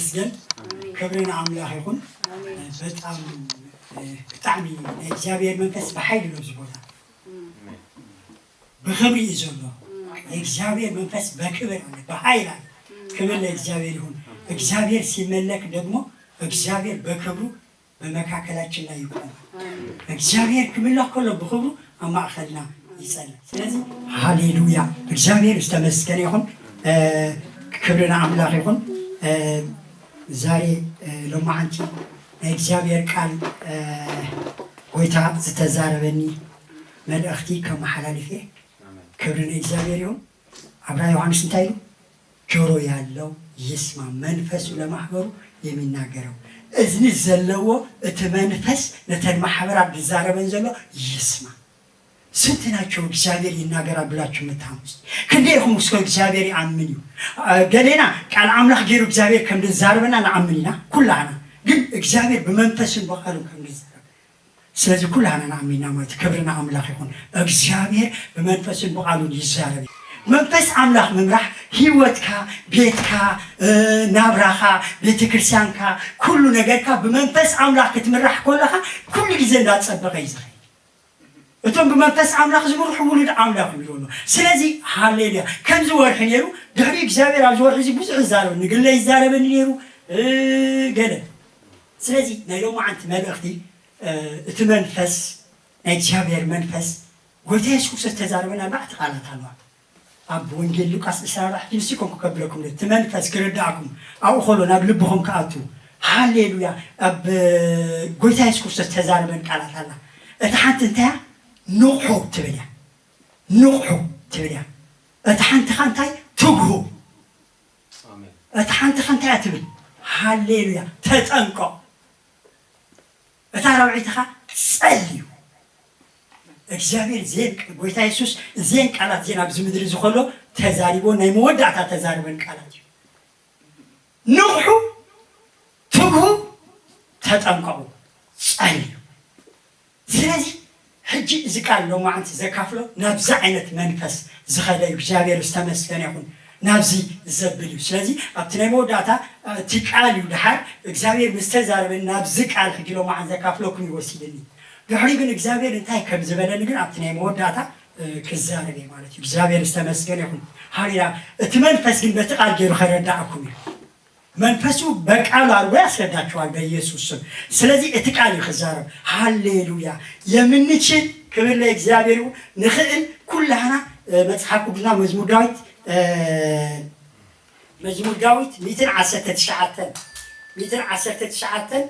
ይመስገን። ክብሪ ንኣምላኽ ይኹን። በጣም ብጣዕሚ ናይ እግዚኣብሔር መንፈስ ብሓይሊ ነው እዚ ቦታ። ብኽብሪ እዩ ዘሎ። የእግዚአብሔር መንፈስ በክብር አለ፣ በኃይል አለ። ክብር ለእግዚአብሔር ይሁን። እግዚአብሔር ሲመለክ ደግሞ እግዚአብሔር በክብሩ በመካከላችን ላይ ይቆማል። እግዚአብሔር ክምለኽ ከሎ ብኽብሩ ኣብ ማእኸልና ይጸንሕ። ስለዚ ሃሌሉያ፣ እግዚኣብሔር ዝተመስገነ ይኹን። ክብሪ ንኣምላኽ ይኹን። ዛሬ ሎማዓንቲ ናይ እግዚኣብሔር ቃል ጎይታ ዝተዛረበኒ መልእኽቲ ከመሓላልፍ እየ። ክብሪ ንእግዚኣብሔር ይሁን። ኣብ ራእይ ዮሃንስ እንታይ ኢሉ? ጆሮ ያለው ይስማ፣ መንፈሱ ለማህበሩ የሚናገረው። እዝኒ ዘለዎ እቲ መንፈስ ነተን ማሕበራት ዝዛረበን ዘሎ ይስማ። ስንት ናቸው እግዚአብሔር ይናገራል ብላችሁ የምታምኑት? ክንደይ ኢኹም እስከ እግዚአብሔር ይኣምን እዩ? ገሌና ቃል ኣምላኽ ገይሩ እግዚኣብሔር ከም ዝዛረበና ንኣምን ኢና ኩላህና። ግን እግዚኣብሔር ብመንፈስን ብቓሉን ከም ዝዛረብ ስለዚህ ኩላህና ንኣምን ኢና ማለት ክብሪ ንኣምላኽ ይኹን። እግዚኣብሔር ብመንፈስን ብቓሉን ይዛረብ። መንፈስ ኣምላኽ ምምራሕ ህይወትካ፣ ቤትካ፣ ናብራኻ፣ ቤተክርስትያንካ፣ ኩሉ ነገርካ ብመንፈስ ኣምላኽ ክትምራሕ ከለኻ ኩሉ ግዜ እንዳጸበቐ እዩ ዝኸይድ። እቶም ብመንፈስ ኣምላኽ ዝምርሑ ውሉድ ኣምላኽ ይብሉ ኣሎ። ስለዚ ሃሌሉያ፣ ከምዚ ወርሒ ነይሩ። ድሕሪ እግዚኣብሔር ኣብዚ ወርሒ እዚ ብዙሕ ይዛረብ፣ ንግለ ይዛረበኒ ነይሩ ገለ። ስለዚ ናይ ሎማዓንቲ መልእኽቲ እቲ መንፈስ ናይ እግዚኣብሔር መንፈስ ጎይታ የሱስ ክርስቶስ ዝተዛረበና ኣርባዕተ ቃላት ኣለዋ። ኣብ ወንጌል ሉቃስ ዕስራን ኣርባዕተን ንስኩም ክከብለኩም እቲ መንፈስ ክርዳእኩም ኣብኡ ከሎ ናብ ልብኹም ክኣቱ። ሃሌሉያ። ኣብ ጎይታ የሱስ ክርስቶስ ተዛረበን ቃላት ኣላ። እቲ ሓንቲ እንታይ እያ? ንቑሑ ትብል እያ። ንቑሑ ትብል እያ። እቲ ሓንቲ ኸ እንታይ? ትግሁ። እቲ ሓንቲ ኸ እንታይ እያ ትብል? ሃሌሉያ። ተጠንቀቕ። እታ ራብዒት ኸ ጸልዩ። እግዚኣብሔር ዜን ጎይታ የሱስ ዜን ቃላት ዜን ኣብዚ ምድሪ ዝኸሎ ተዛሪቦ ናይ መወዳእታ ተዛርበን ቃላት እዩ። ንቑሑ፣ ትግሁ፣ ተጠንቀቑ፣ ጸልዩ። ስለዚ ሕጂ እዚ ቃል ሎማዓንቲ ዘካፍሎ ናብዚ ዓይነት መንፈስ ዝኸደ እዩ። እግዚኣብሔር ዝተመስገነ ይኹን። ናብዚ ዘብል እዩ። ስለዚ ኣብቲ ናይ መወዳእታ እቲ ቃል እዩ። ድሓር እግዚኣብሔር ምስ ተዛረበኒ ናብዚ ቃል ሕጂ ሎማዓንቲ ዘካፍለኩም እዩ ወሲድኒ። ድሕሪ ግን እግዚኣብሔር እንታይ ከም ዝበለኒ ግን ኣብቲ ናይ መወዳእታ ክዛረብ እየ ማለት እዩ። እግዚኣብሔር ዝተመስገነ ይኹን። ሃሌሉያ። እቲ መንፈስ ግን በቲ ቃል ገይሩ ከረዳእኩም እዩ። መንፈሱ በቃሉ አድርጎ ያስረዳችኋል በኢየሱስ ስም። ስለዚህ እቲ ቃል እዩ ክዛረብ። ሃሌሉያ። የምንችል ክብር ለእግዚአብሔር ይሁን። ንኽእል ኩላህና መጽሓፍ ቅዱስና መዝሙር ዳዊት መዝሙር ዳዊት ሚእትን ዓሰርተ ትሽዓተን ሚእትን ዓሰርተ ትሽዓተን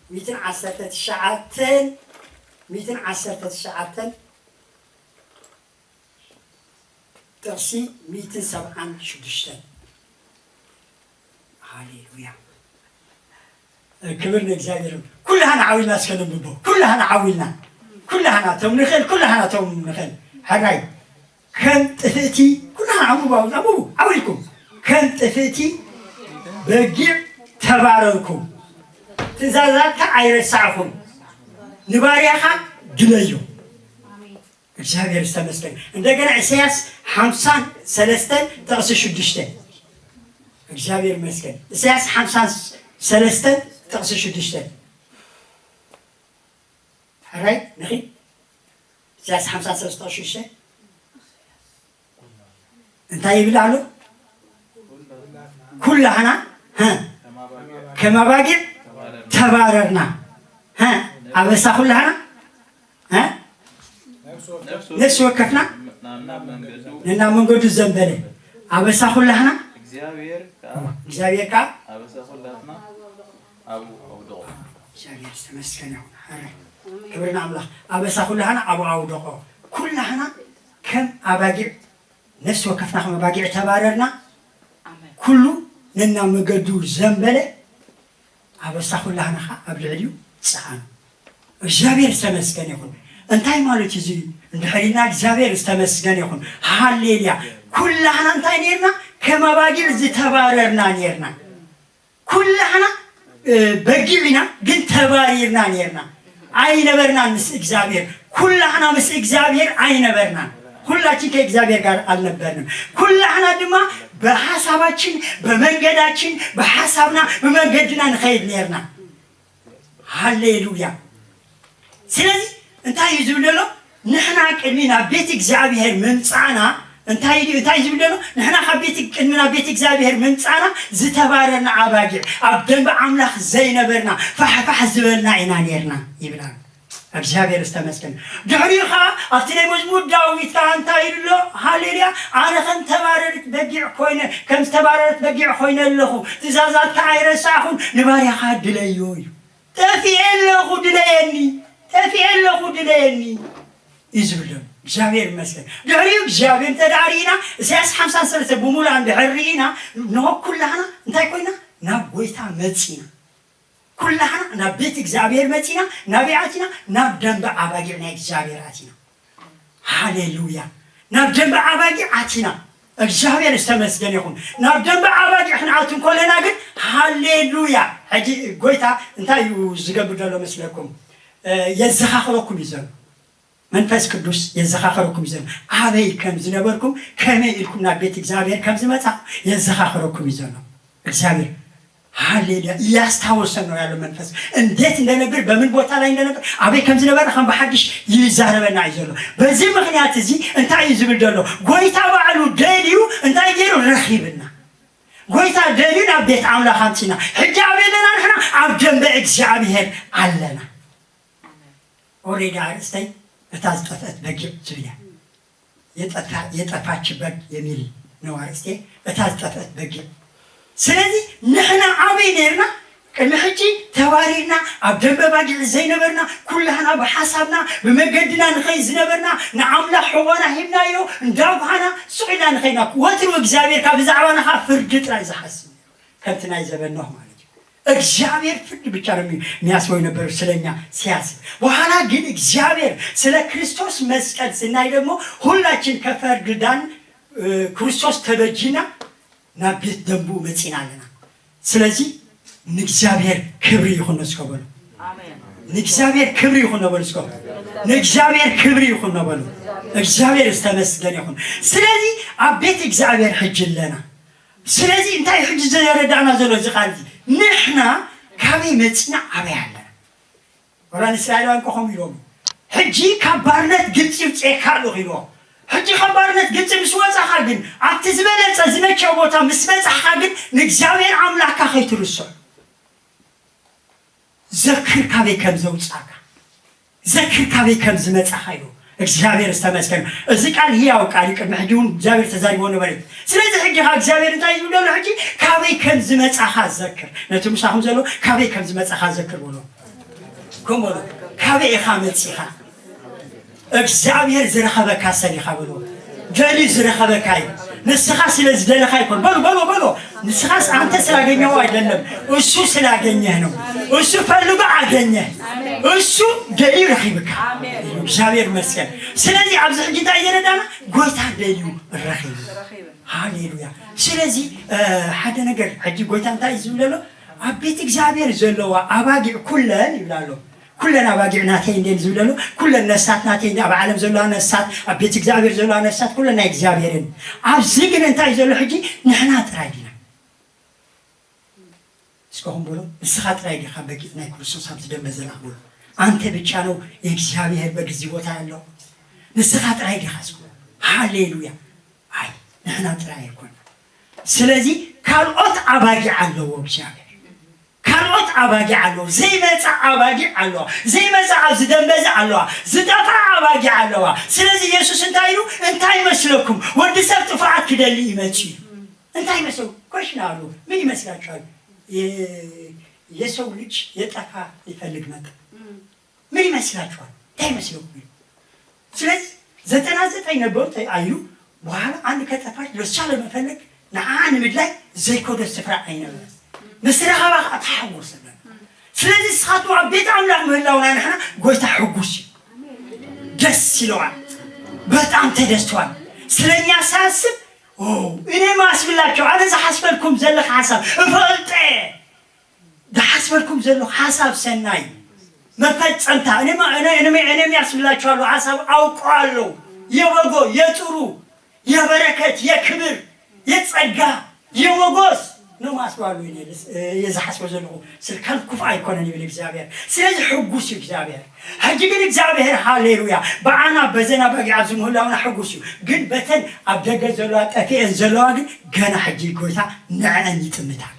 ሚእትን ዓሰርተ ትሽዓተን ሚእትን ዓሰርተ ትሽዓተን ጥቕሲ ሚእትን ሰብዓን ሽዱሽተን። ሃሌሉያ። ክብር ንእግዚኣብሔር። ኩላህና ዓው ኢልና እስከ ነንብቦ። ኩላህና ዓው ኢልና። ኩላህና እቶም ንኽእል፣ ኩላህና እቶም ንኽእል። ሕራይ። ከም ጥፍእቲ፣ ኩላህና ኣንብቡ፣ ኣንብቡ፣ ኣንብቡ፣ ዓው ኢልኩም። ከም ጥፍእቲ በጊዕ ተባረርኩ። ትእዛዛትካ ኣይረሳዕኹን። ንባርያኻ ግለዮ። እግዚኣብሔር ዝተመስገን። እንደገና ኢሳያስ ሓምሳን ሰለስተን ጥቕሲ ሽዱሽተ። እግዚኣብሔር ይመስገን። ኢሳያስ ሓምሳን ሰለስተን ጥቕሲ ሽዱሽተ። ሕራይ ንኺ ኢሳያስ ሓምሳን ሰለስተን ጥቕሲ ሽዱሽተ እንታይ ይብል ኣሎ? ኩላህና፣ ሀ፣ ከም ኣባጊዕ ተባረርና። ሀ፣ ኣበሳ ኩላህና፣ ሀ፣ ነፍሲ ወከፍና ነናብ መንገዱ ዘንበለ። ኣበሳ ኩላህና፣ እግዚኣብሔር ከኣ፣ እግዚኣብሔር ከኣ ኣበሳ ኩላትና ኣብኡ ኣውደቖ። እግዚኣብሔር ዝተመስገነ ይኹን። ሕራይ። ክብሪ ንኣምላኽ። ኣበሳ ኩላህና ኣብኡ ኣውደቖ። ኩላህና ከም ኣባጊዕ ነፍሲ ወከፍና ከም ኣባጊዕ ተባረርና፣ ኩሉ ነናብ መገዱ ዘንበለ፣ ኣበሳ ኩላህና ኸዓ ኣብ ልዕሊኡ ጸዓኑ። እግዚኣብሔር ዝተመስገነ ይኹን። እንታይ ማለት እዩ እዚ? እንድሕር ኢልና እግዚኣብሔር ዝተመስገነ ይኹን። ሃሌሉያ። ኩላህና እንታይ ኔርና? ከም ኣባጊዕ ዝተባረርና ኔርና። ኩላህና በጊዕ ኢና፣ ግን ተባሪርና ኔርና። ኣይነበርናን ምስ እግዚኣብሔር። ኩላህና ምስ እግዚኣብሔር ኣይነበርናን። ሁላችን ከእግዚአብሔር ጋር አልነበርንም። ኩላህና ድማ በሓሳባችን በመንገዳችን በሓሳብና በመንገድና ንኸይድ ነርና። ሃሌሉያ። ስለዚ እንታይ እዩ ዝብል ዘሎ? ንሕና ቅድሚ ናብ ቤት እግዚኣብሔር ምምፃእና እንታይ እዩ እንታይ ዝብል ዘሎ? ንሕና ካብ ቤት ቅድሚ ናብ ቤት እግዚኣብሔር ምምፃእና ዝተባረርና ኣባጊዕ፣ ኣብ ደንበ ኣምላኽ ዘይነበርና፣ ፋሕፋሕ ዝበልና ኢና ነርና ይብላ። እግዚኣብሔር ዝተመስገን። ድሕሪኡ ኸዓ ኣብቲ ናይ መዝሙር ዳዊት ከዓ እንታይ ኢሉ ኣሎ? ሃሌሉያ። ኣነ ከም ተባረርት በጊዕ ኮይነ ከም ዝተባረርት በጊዕ ኮይነ ኣለኹ። ትእዛዛትካ ኣይረሳዕኹን፣ ንባርያኻ ድለዮ እዩ። ጠፊኤ ኣለኹ ድለየኒ፣ ጠፊኤ ኣለኹ ድለየኒ እዩ ዝብል ዘሎ። እግዚኣብሔር ይመስገን። ድሕሪኡ እግዚኣብሔር እንተ ደኣ ርኢና፣ ኢሳያስ ሓምሳ ሰለስተ ብምሉእ እንድሕር ርኢና፣ እንሆ ኩላህና እንታይ ኮይና? ናብ ጎይታ መጺና። ኩላህና ናብ ቤት እግዚኣብሔር መጺና። ናበይ ኣቲና? ናብ ደንበ ኣባጊዕ ናይ እግዚኣብሔር ኣቲና። ሃሌሉያ። ናብ ደንበ ኣባጊዕ ኣቲና። እግዚኣብሔር ዝተመስገነ ይኹን። ናብ ደንበ ኣባጊዕ ክንኣቱ እንኮለና ግን፣ ሃሌሉያ። ሕጂ ጎይታ እንታይ እዩ ዝገብር ዘሎ መስለኩም? የዘኻኽረኩም እዩ ዘሎ። መንፈስ ቅዱስ የዘኻኽረኩም እዩ ዘሎ። ኣበይ ከም ዝነበርኩም፣ ከመይ ኢልኩም ናብ ቤት እግዚኣብሔር ከም ዝመጻ የዘኻኽረኩም እዩ ዘሎ። እግዚኣብሔር ሃሌሉያ እያስታወሰን ነው ያለው መንፈስ። እንዴት እንደነበር፣ በምን ቦታ ላይ እንደነበር፣ አቤት ከም ዝነበረ ከም ብሓድሽ ይዛረበና እዩ ዘሎ። በዚህ ምክንያት እዚ እንታይ እዩ ዝብል ዘሎ? ጎይታ ባዕሉ ደልዩ እንታይ ገይሩ? ረኺብና። ጎይታ ደልዩ ናብ ቤት ኣምላኽ ኣምጺና። ሕጂ ኣበይ ኣለና ንሕና? ኣብ ደንበ እግዚኣብሔር ኣለና። ኦሬዲ ኣርእስተይ እታ ዝጠፍአት በጊዕ ትብል እያ። የጠፋ- የጠፋች በግ የሚል ነው አርእስቴ። እታ ዝጠፍአት በጊዕ። ስለዚህ ንሕና ኣበይ ነርና? ቅድሚ ሕጂ ተባሪርና ኣብ ደንበ ባጊዕ ዘይነበርና፣ ኩላህና ብሓሳብና ብመገድና ንኸይ ዝነበርና፣ ንኣምላኽ ሕቆና ሂብናዮ እንዳጓሃና ሱቕ ኢልና ንኸይና። ወትሩ እግዚኣብሔር ካብ ብዛዕባና ኸዓ ፍርዲ ጥራይ ዝሓስብ፣ ከምቲ ናይ ዘበን ኖህ ማለት እዩ። እግዚኣብሔር ፍርድ ብቻ ነው የሚ- የሚያስበው የነበረው ስለኛ ሲያስብ። በኋላ ግን እግዚአብሔር ስለ ክርስቶስ መስቀል ስናይ ደግሞ ሁላችን ከፈርድ ዳን። እ፣ ክርስቶስ ተበጂና ናብ ቤት ደንቡ መጺና ኣለና። ስለዚ ንእግዚኣብሔር ክብሪ ይኹን እስከ በሉ። ንእግዚኣብሔር ክብሪ ይኹን ነበሉ እስከ። ንእግዚኣብሔር ክብሪ ይኹን ነበሉ። እግዚኣብሔር ዝተመስገነ ይኹን። ስለዚ ኣብ ቤት እግዚኣብሔር ሕጂ ኣለና። ስለዚ እንታይ ሕጂ ዘረዳእና ዘሎ እዚ ቃል እዚ? ንሕና ካበይ መጺና ኣበይ ኣለና? ወላ ንእስራኤላውያን እኮ ከምኡ ኢሎም፣ ሕጂ ካብ ባርነት ግብፂ ውፅኤካ ኣለኹ ኢልዎ። ሕጂ ካብ ባርነት ግብፂ ምስ ወፃኻ ግን ኣብቲ ዝበለፀ ዝመቸ ቦታ ምስ በፃሕካ ግን ንእግዚኣብሔር ኣምላኽካ ከይትርሶ። ዘክር ካበይ ከም ዘውፃእካ፣ ዘክር ካበይ ከም ዝመፃኻ ኢሉ። እግዚኣብሔር ዝተመስገን። እዚ ቃል ህያው ቃል እዩ። ቅድሚ ሕጂ እውን እግዚኣብሔር ተዛሪቦ ነበረ። ስለዚ ሕጂ ኸዓ እግዚኣብሔር እንታይ ይብሎ ኣሎ? ሕጂ ካበይ ከም ዝመፃኻ ዘክር። ነቲ ምሳኹም ዘሎ ካበይ ከም ዝመፃኻ ዘክር በሎ። ከምኡ በሎ። ካበይ ኢኻ መፂኻ? እግዚኣብሔር ዝረኸበካ ሰብ ኢኻ በሎ። ደልዩ ዝረኸበካ እዩ። ንስኻ ስለ ዝደለኻ ይኮን። በሎ፣ በሎ፣ በሎ። ንስኻስ አንተ ስላገኘኸው አይደለም፣ እሱ ስላገኘህ ነው። እሱ ፈልጎ አገኘህ። እሱ ደልዩ ረኺብካ። እግዚኣብሔር ይመስገን። ስለዚ ኣብዚ ሕጂ እንታይ እየረዳና? ጎይታ ደልዩ ረኺቡ። ሃሌሉያ። ስለዚ፣ እ፣ ሓደ ነገር ሕጂ ጎይታ እንታይ እዩ ዝብል ዘሎ? ኣብ ቤት እግዚኣብሔር ዘለዋ ኣባጊዕ ኩለን ይብል ኣሎ። ኩለን ኣባጊዕ ናተይ እንዴ ዝብል ኣሎ? ኩለን ነፍሳት ናተይ እንዴ፣ ኣብ ዓለም ዘለዋ ነፍሳት፣ ኣብ ቤት እግዚኣብሔር ዘለዋ ነፍሳት ኩለን ናይ እግዚኣብሔርን። ኣብዚ ግን እንታይ ዘሎ ሕጂ? ንሕና ጥራይ ዲና? እስከኹም በሎ፣ ንስኻ ጥራይ ዲኻ በጊዕ ናይ ክርስቶስ ኣብዚ ደንበ ዘላ? በሎ፣ አንተ ብቻ ነው የእግዚአብሔር በግ እዚህ ቦታ ያለው? ንስኻ ጥራይ ዲኻ? እስከ ሃሌሉያ። ኣይ፣ ንሕና ጥራይ ኣይኮን። ስለዚ ካልኦት ኣባጊዕ ኣለዎ እግዚኣብሔር። ካልኦት ኣባጊዕ ኣለዎ። ዘይመጻ ኣባጊዕ ኣለዋ። ዘይመጻ ኣብዚ ደንበ እዚ ኣለዋ። ዝጠፍኣ ኣባጊዕ ኣለዋ። ስለዚ የሱስ እንታይ ኢሉ? እንታይ ይመስለኩም? ወዲ ሰብ ጥፍኣት ክደሊ እዩ መጺኡ። እንታይ ይመስለኩም? ኮሽና ኣሉ። ምን ይመስላችኋል? የ- የሰው ልጅ የጠፋ ይፈልግ መጣ። ምን ይመስላችኋል? እንታይ ይመስለኩም? ስለዚህ ዘጠና ዘጠኝ ነበሩ ተይ- አይሉ በኋላ አንድ ከጠፋች ለሷ ለመፈለግ ንዓ ንምድላይ ዘይኮዶ ስፍራ ኣይነበረ። ምስ ረኸባ ከዓ ተሓጎሰ። ስለዚ ንስኻትኩም ኣብ ቤት ኣምላኽ ምህላውና ንሕና ጎይታ ሕጉስ እዩ። ደስ ይለዋል። በጣም ተደስተዋል። ስለኛ ሳስብ እኔ ማስብላቸው ኣነ ዝሓስበልኩም ዘለኽ ሓሳብ እፈልጠ ዝሓስበልኩም ዘለኹ ሓሳብ ሰናይ መፈጸምታ እኔ ማ- እኔ- እኔ- እኔ የሚያስብላችኋለሁ ሓሳብ አውቀዋለሁ። የበጎ የጥሩ የበረከት የክብር የጸጋ የሞጎስ ነው ማስተዋሉ። እየ ዝሓስቦ ዘለኹ። ስልካን ክፉእ ኣይኮነን ይብል እግዚኣብሔር። ስለዚህ ሕጉስ እዩ እግዚኣብሔር። ሕጂ ግን እግዚኣብሔር ሃሌሉያ ብኣና በዘና በጊዕ ኣብዚ ምህላውና ሕጉስ እዩ። ግን በተን ኣብ ደገ ዘለዋ ጠፊኤን ዘለዋ ግን ገና ሕጂ ጎይታ ንዕን ይጥምታል።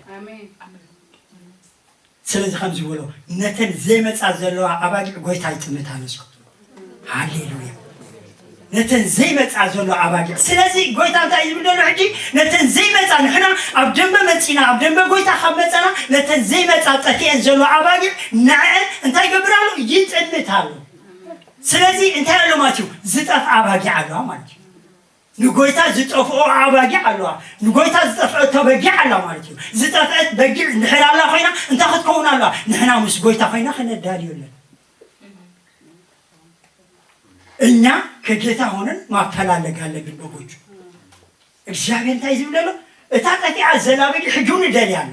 ስለዚ ከም ዝበሎ ነተን ዘይመጻ ዘለዋ ኣባጊዕ ጎይታ ይጥምታ ነስኩ። ሃሌሉያ። ነተን ዘይመጻ ዘሎ ኣባጊዕ። ስለዚ ጎይታ እንታይ ይብል ዘሎ ሕጂ? ነተን ዘይመጻ፣ ንሕና ኣብ ደንበ መጺና፣ ኣብ ደንበ ጎይታ ካብ መጻና ነተን ዘይመጻ ጠፊኤን ዘሎ ኣባጊዕ ንዐን እንታይ ይገብር ኣሎ? ይጥምት ኣሎ። ስለዚ እንታይ ኣሎ ማለት እዩ? ዝጠፍኣ ኣባጊዕ ኣለዋ ማለት እዩ። ንጎይታ ዝጠፍኦ ኣባጊዕ ኣለዋ። ንጎይታ ዝጠፍአቶ በጊዕ ኣላ ማለት እዩ። ዝጠፍአት በጊዕ እንድሕር ኣላ ኮይና እንታይ ክትከውን ኣለዋ? ንሕና ምስ ጎይታ ኮይና ከነዳልዮ ኣለና። እኛ ከጌታ ሆነን ማፈላለግ ኣለብን በጎቹ። እግዚኣብሔር እንታይ ዝብል ኣሎ? እታ ጠፊኣ ዘላ በጊዕ ሕጂ እውን እደልያ ኣሎ።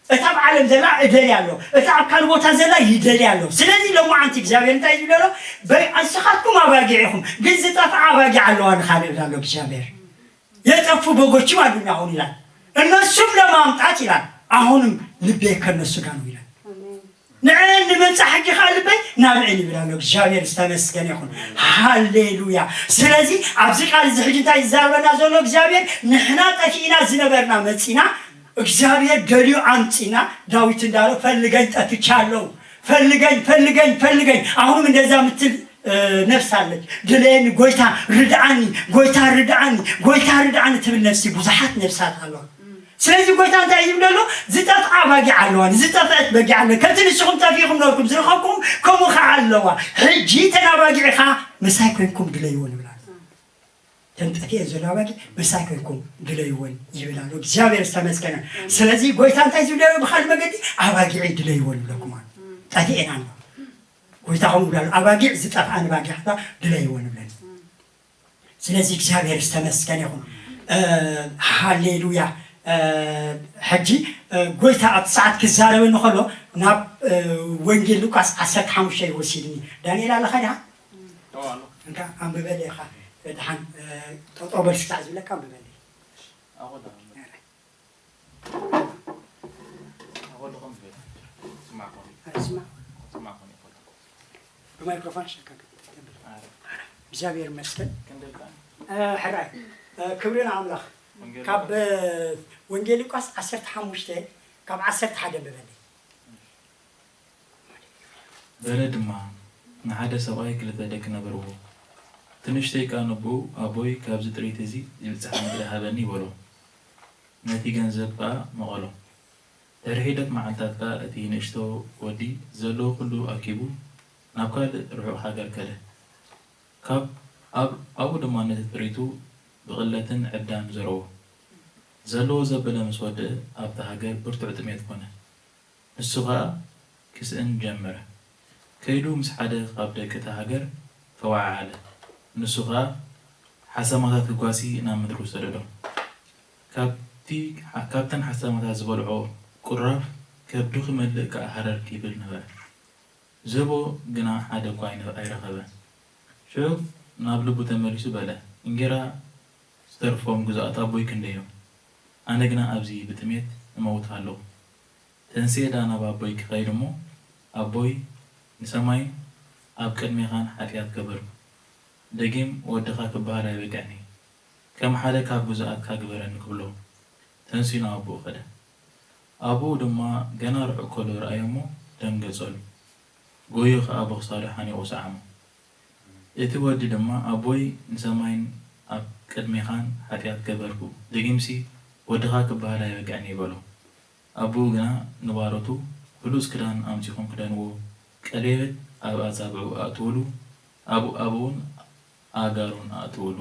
እታ ኣብ ዓለም ዘላ እደልያ ኣሎ። እታ ኣብ ካልእ ቦታ ዘላ ይደልያ ኣሎ። ስለዚ ሎማዓንቲ እግዚኣብሔር እንታይ ዝብል ኣሎ? በ- ንስኻትኩም ኣባጊዕ ኢኹም፣ ግን ዝጠፍኣ ኣባጊዕ ኣለዋ ንኻልእ ኣሎ እግዚኣብሔር። የጠፉ በጎችም አሉኝ አሁን ይላል። እነሱም ለማምጣት ይላል። አሁንም ልቤ ከነሱ ጋር ነው ይላል። ንዕን ንምምጻእ ሕጂ ኸዓ ልበይ ናብዕን ይብል ኣሎ። እግዚኣብሔር ዝተመስገነ ይኹን። ሃሌሉያ። ስለዚ ኣብዚ ቃል እዚ ሕጂ እንታይ ይዛረበና ዘሎ እግዚኣብሔር? ንሕና ጠፊእና ዝነበርና መጺና እግዚኣብሔር ደልዩ ኣምጺና። ዳዊት እንዳለው ፈልገኝ ጠፍቻለሁ፣ ፈልገኝ ፈልገኝ ፈልገኝ። አሁንም እንደዛ ምትል ነፍስ ኣለች። ድለየኒ ጎይታ ርድኣኒ፣ ጎይታ ርድኣኒ፣ ጎይታ ርድኣኒ ትብል ነፍሲ ብዙሓት ነፍሳት ኣለዋ። ስለዚ ጎይታ እንታይ ይብል ዘሎ? ዝጠፍኣ በጊዕ ኣለዋ፣ ዝጠፍአት በጊዕ ኣለ። ከምቲ ንስኹም ጠፊእኹም ነበርኩም ዝረኸብኩም ከምኡ ኸዓ ኣለዋ። ሕጂ ተን ኣባጊዕ ኸዓ ምሳይ ኮይንኩም ድለይዎ ንብል ኣሎ። ተን ጠፊኤን ዘለዋ በጊዕ ምሳይ ኮይንኩም ድለይወን ይብል ኣሎ። እግዚኣብሔር ዝተመስገነ። ስለዚ ጎይታ እንታይ ዝብል ዘሎ ብኻልእ መገዲ? ኣባጊዕ ድለይዎ ንብለኩም ኣሎ። ጠፊኤን ኣለዋ። ጎይታ ከምኡ ይብላሉ፣ ኣባጊዕ ዝጠፍኣን ባጊዕ ድለይዎ ንብለን። ስለዚ እግዚኣብሔር ዝተመስገነ ይኹን። ሃሌሉያ። ሕጂ ጎይታ ኣብቲ ሰዓት ክዛረበኒ ከሎ ናብ ወንጌል ሉቃስ ዓሰርተ ሓሙሽተ ይወሲድኒ። ዳንኤል ኣለኻ ዲኻ? እንካ ኣንብበለይ ኢኻ። ደሓን ጠጠው በል ስጋዕ ዝብለካ ኣንብበለይ። ብማይክሮፎን ሸካ እግዚኣብሔር ይመስገን። ሕራይ ክብሪ ንኣምላኽ። ካብ ወንጌል ሉቃስ ዓሰርተ ሓሙሽተ ካብ ዓሰርተ ሓደ ንበበለይ። በለ ድማ፣ ንሓደ ሰብኣይ ክልተ ደቂ ነበርዎ። እቲ ንእሽተይ ከኣ ንቦኡ፣ ኣቦይ፣ ካብዚ ጥሪት እዚ ዚብጽሕ መግቢ ሃበኒ፣ በሎ። ነቲ ገንዘብ ከኣ መቐሎ። ድሕሪ ሒደት መዓልታት ከኣ እቲ ንእሽቶ ወዲ ዘለዎ ኹሉ ኣኪቡ ናብ ካልእ ርሑቕ ሃገር ከደ። ካብ ኣብ ኣብኡ ድማ ነቲ ጥሪቱ ብቕለትን ዕብዳን ዘረዎ። ዘለዎ ዘበለ ምስ ወደአ ኣብታ ሃገር ብርቱዕ ጥሜት ኮነ። ንሱ ኸኣ ክስእን ጀመረ። ከይዱ ምስ ሓደ ኻብ ደቂ እታ ሃገር ተወዓዓለ። ንሱ ኸኣ ሓሰማታት ክጓሲ ናብ ምድሩ ሰደዶ። ካብቲ ካብተን ሓሰማታት ዝበልዖ ቁራፍ ከብዱ ኺመልእ ከኣ ሃረር ይብል ነበረ። ዝህቦ ግና ሓደ እኳ ኣይነ- ኣይረኸበን። ሽዑ ናብ ልቡ ተመሊሱ በለ፣ እንጌራ ዝተርፎም ግዙኣት ኣቦይ ክንደይ እዮም? ኣነ ግና ኣብዚ ብጥሜት እመውት ኣለኹ። ተንሲኤ ደኣ ናብ ኣቦይ ክኸይድ እሞ፣ ኣቦይ፣ ንሰማይን ኣብ ቅድሜኻን ሓጢኣት ገበርኩ። ደጊም ወድኻ ክበሃል ኣይበቅዕን እየ። ከም ሓደ ካብ ግዙኣትካ ግበረኒ ክብሎ፣ ተንሲኡ ናብ ኣቦኡ ኸደ። ኣቦኡ ድማ ገና ርሑቕ ከሎ ረኣዮ እሞ ደንገጸሉ። ጎዩ ኸኣ ብኽሳዱ ሓኒቑ ሰዓሞ። እቲ ወዲ ድማ፣ ኣቦይ፣ ንሰማይን ኣብ ቅድሜኻን ሓጢኣት ገበርኩ፣ ደጊምሲ ወድኻ ክበሃል ኣይበቅዕን እየ፣ በሎ። ኣቦኡ ግና ንባሮቱ ብሉጽ ክዳን ኣምጺኹም ክደንዎ፣ ቀሌበት ኣብ ኣጻብዑ ኣእትውሉ፣ ኣብ ኣእባውን ኣእጋሩን ኣእትውሉ።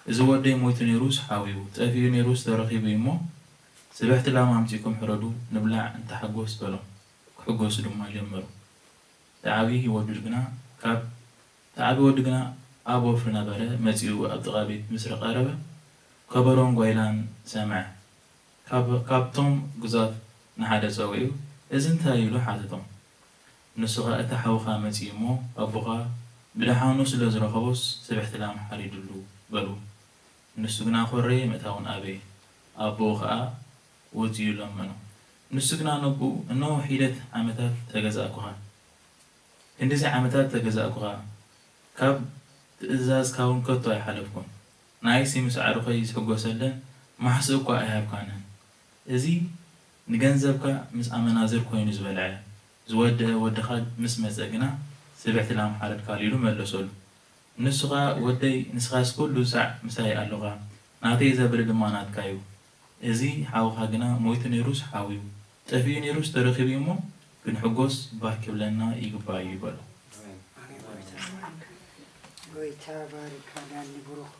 እዚ ወደይ ሞይቱ ነይሩስ ሓውዩ፣ ጠፊኡ ነይሩስ ተረኺቡ እዩ እሞ፣ ስብሕቲ ላም ኣምጺእኩም ሕረዱ፣ ንብላዕ፣ ንተሓጎስ፣ በሎም። ክሕጎሱ ድማ ጀመሩ። እቲ ዓብዪ ወዱ ግና ካብ እቲ ዓብዪ ወዱ ግና ኣብ ወፍሪ ነበረ፣ መጺኡ ኣብ ጥቓ ቤት ምስሪ ቀረበ፣ ከበሮን ጓይላን ሰምዐ። ካብ ካብቶም ግዙኣት ንሓደ ጸዊዑ፣ እዚ እንታይ እዩ? ኢሉ ሓተቶ። ንሱ ኸኣ፣ እቲ ሓውኻ መጺኡ እሞ፣ ኣቦኻ ብደሓኑ ስለ ዝረኸቦስ፣ ስብሕቲ ላም ሓሪዱሉ፣ በሉ። ንሱ ግና ኾረየ፣ ምእታውን ኣበየ። ኣቦኡ ኸኣ ወጺኡ ለመኖ። ንሱ ግና ነቦኡ፣ እነሆ ሒደት ዓመታት ተገዛእኩኻ፣ ክንድዚ ዓመታት ተገዛእኩኻ፣ ካብ ትእዛዝካውን ከቶ ኣይሓለፍኩን። ንኣይሲ ምስ ኣዕሩኸይ ዝሕጎሰለን ማሕስእ እኳ ኣይሃብካንን። እዚ ንገንዘብካ ምስ ኣመናዝር ኮይኑ ዝበልዐ፣ ዝወደአ ወድኻ ምስ መጸ ግና ስብሕቲ ላም ሓረድካሉ ኢሉ መለሰሉ። ንሱ ኸኣ፣ ወደይ፣ ንስኻስ ኩሉ ሳዕ ምሳይ ኣሎኻ፣ ናተይ ዘብል ድማ ናትካ እዩ። እዚ ሓውኻ ግና ሞይቱ ነይሩስ ሓውዩ፣ ጠፊኡ ነይሩስ ተረኺቡ እዩ እሞ፣ ክንሕጎስ ባህ ክብለና ይግባእ እዩ በሎ። ጎይታ ባርካ ዳኒ ብሩኽ።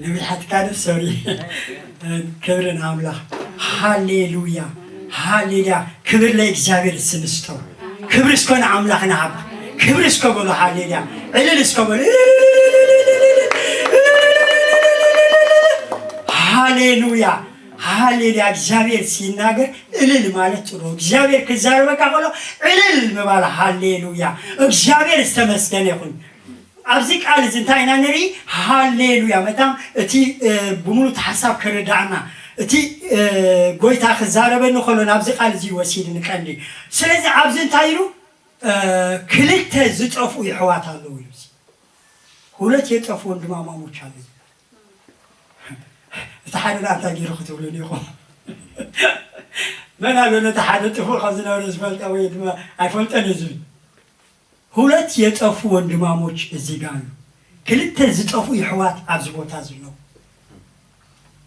ንብልሓትካ ዶ ሶሪ። ክብሪ ንኣምላኽ። ሃሌሉያ፣ ሃሌሉያ። ክብር ለእግዚኣብሔር ስንስቶ። ክብሪ እስኮ ንኣምላኽ ንሃብ። ክብሪ እስኮ በሎ። ሃሌሉያ። ዕልል እስኮ በሎ። ሃሌሉያ፣ ሃሌሉያ። እግዚኣብሔር ሲናገር እልል ማለት ጥሩ። እግዚኣብሔር ክዛረበካ ከሎ እልል ምባል። ሃሌሉያ፣ እግዚኣብሔር ዝተመስገነ ይኹን። ኣብዚ ቃል እዚ እንታይ ኢና ንርኢ? ሃሌሉያ። መታም እቲ ብሙሉእ ሓሳብ ክርዳእና እቲ ጎይታ ክዛረበኒ ከሎ ናብዚ ቃል እዚ ወሲድኒ ቀንዲ። ስለዚ ኣብዚ እንታይ ኢሉ? ክልተ ዝጠፍኡ ይሕዋት ኣለዉ ኢሉ። ሁለት የጠፉ ወንድማማሞች አሉ። እቲ ሓደ ናታ ገይሩ ክትብሉ ኢኹም። መን ኣሎ ነቲ ሓደ ጥፉእ ከም ዝነበረ ዝፈልጠ ወይ ድማ ኣይፈልጠን እዩ ዝብል። ሁለት የጠፉ ወንድማሞች እዚህ ጋር አሉ። ክልተ ዝጠፉ ይሕዋት ኣብዚ ቦታ ዝነው።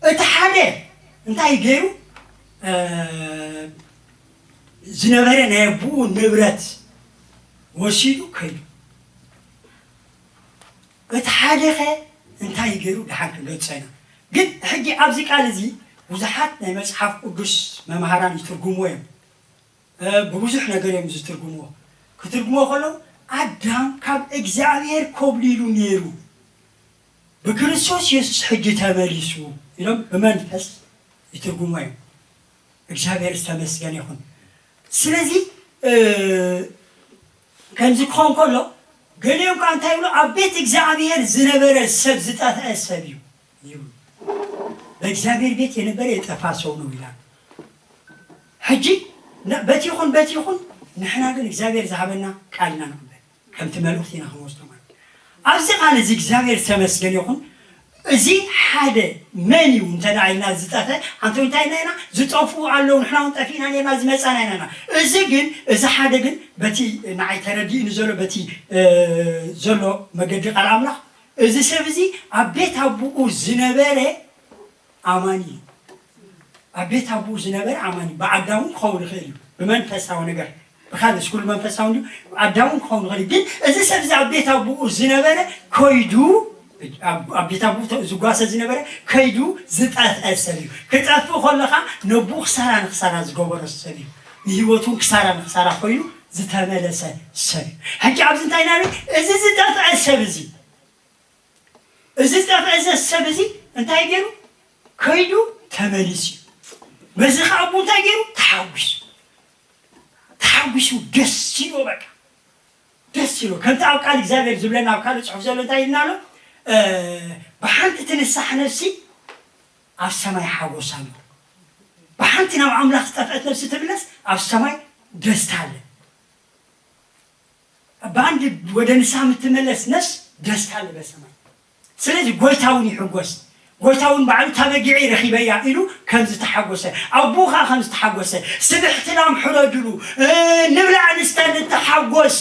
እቲ ሓደ እንታይ ገይሩ? ዝነበረ ናይ ኣቦኡ ንብረት ወሲዱ ከይዱ። እቲ ሓደ ኸ እንታይ ገይሩ? ደሓን ክንገልጾ ኢና። ግን ሕጂ ኣብዚ ቃል እዚ ብዙሓት ናይ መጽሓፍ ቅዱስ መምሃራን ይትርጉምዎ እዮም። ብብዙሕ ነገር እዮም ዝትርጉምዎ። ክትርጉምዎ ከለዉ ኣዳም ካብ እግዚኣብሔር ኮብሊሉ ነይሩ፣ ብክርስቶስ የሱስ ሕጂ ተመሊሱ ኢሎም ብመንፈስ ይትርጉምዎ እዮም። እግዚኣብሔር ዝተመስገነ ይኹን። ስለዚ ከምዚ ክኾን ከሎ ገሊኦም ከዓ እንታይ ይብሉ? ኣብ ቤት እግዚኣብሔር ዝነበረ ሰብ ዝጠፍአ ሰብ እዩ ይብሉ። በእግዚአብሔር ቤት የነበረ የጠፋ ሰው ነው ይላሉ። ሕጂ በቲ ይኹን በቲ ይኹን ንሕና ግን እግዚኣብሔር ዝሃበና ቃል ኢና ንቕበል። ከምቲ መልእኽቲ ኢና ክንወስዶ ማለት እዩ። ኣብዚ ቃል እዚ እግዚኣብሔር ዝተመስገነ ይኹን። እዚ ሓደ መን እዩ እንተ ደኣ ኢልና ዝጠፈ ኣንተ እንታይ ኢና ኢና ዝጠፍኡ ኣለዉ ንሕና እውን ጠፊእና ነርና ዝመጻና ኢና ኢና። እዚ ግን እዚ ሓደ ግን በቲ ንዓይ ተረዲእኒ ዘሎ በቲ ዘሎ መገዲ ቃል ኣምላኽ እዚ ሰብ እዚ ኣብ ቤት ኣቦኡ ዝነበረ ኣማኒ እዩ። ኣብ ቤት ኣቦኡ ዝነበረ ኣማኒ ብኣዳሙ ክኸውን ይኽእል እዩ። ብመንፈሳዊ ነገር ብካልስ ኩሉ መንፈሳዊ እንዲሁ ኣዳሙ ክኸውን ይኽእል እዩ። ግን እዚ ሰብ እዚ ኣብ ቤት ኣቦኡ ዝነበረ ከይዱ ኣብ ቤት ኣቦኡ ዝጓሰ ዝነበረ ከይዱ ዝጠፍአ ሰብ እዩ። ክጠፍእ ከለኻ ነብኡ ክሳራ ንክሳራ ዝገበሮ ሰብ እዩ። ንህይወቱ ክሳራ ንክሳራ ኮይኑ ዝተመለሰ ሰብ እዩ። ሕጂ ኣብዚ እንታይ ኢና እዚ ዝጠፍአ ሰብ እዚ እዚ ዝጠፍአ ሰብ እዚ እንታይ ገይሩ? ከይዱ ተመሊሱ እዩ። በዚ ከዓ እሞ እንታይ ገይሩ? ተሓጒሱ። ተሓጒሱ ደስ ኢልዎ በቃ። ደስ ኢልዎ። ከምቲ ኣብ ቃል እግዚኣብሔር ዝብለና ኣብ ካልእ ጽሑፍ ዘሎ እንታይ ኢልና ኣሎ? ብሓንቲ ትንሳሕ ነፍሲ ኣብ ሰማይ ሓጎስ ኣሎ። ብሓንቲ ናብ ኣምላኽ ዝጠፍአት ነፍሲ ትምለስ ኣብ ሰማይ ደስታ ኣለ። በአንድ ወደ ንስሐ የምትመለስ ነፍስ ደስታ አለ በሰማይ። ስለዚህ ጎይታውን ይሕጎስ። ጎይታውን ባዕሉ እታ በጊዐይ ረኺበያ ኢሉ ከም ዝተሓጎሰ ኣቦኡ ከዓ ከም ዝተሓጎሰ ስብሕቲ ላም ሕረድሉ ንብላዕ ንስተ ንተሓጎስ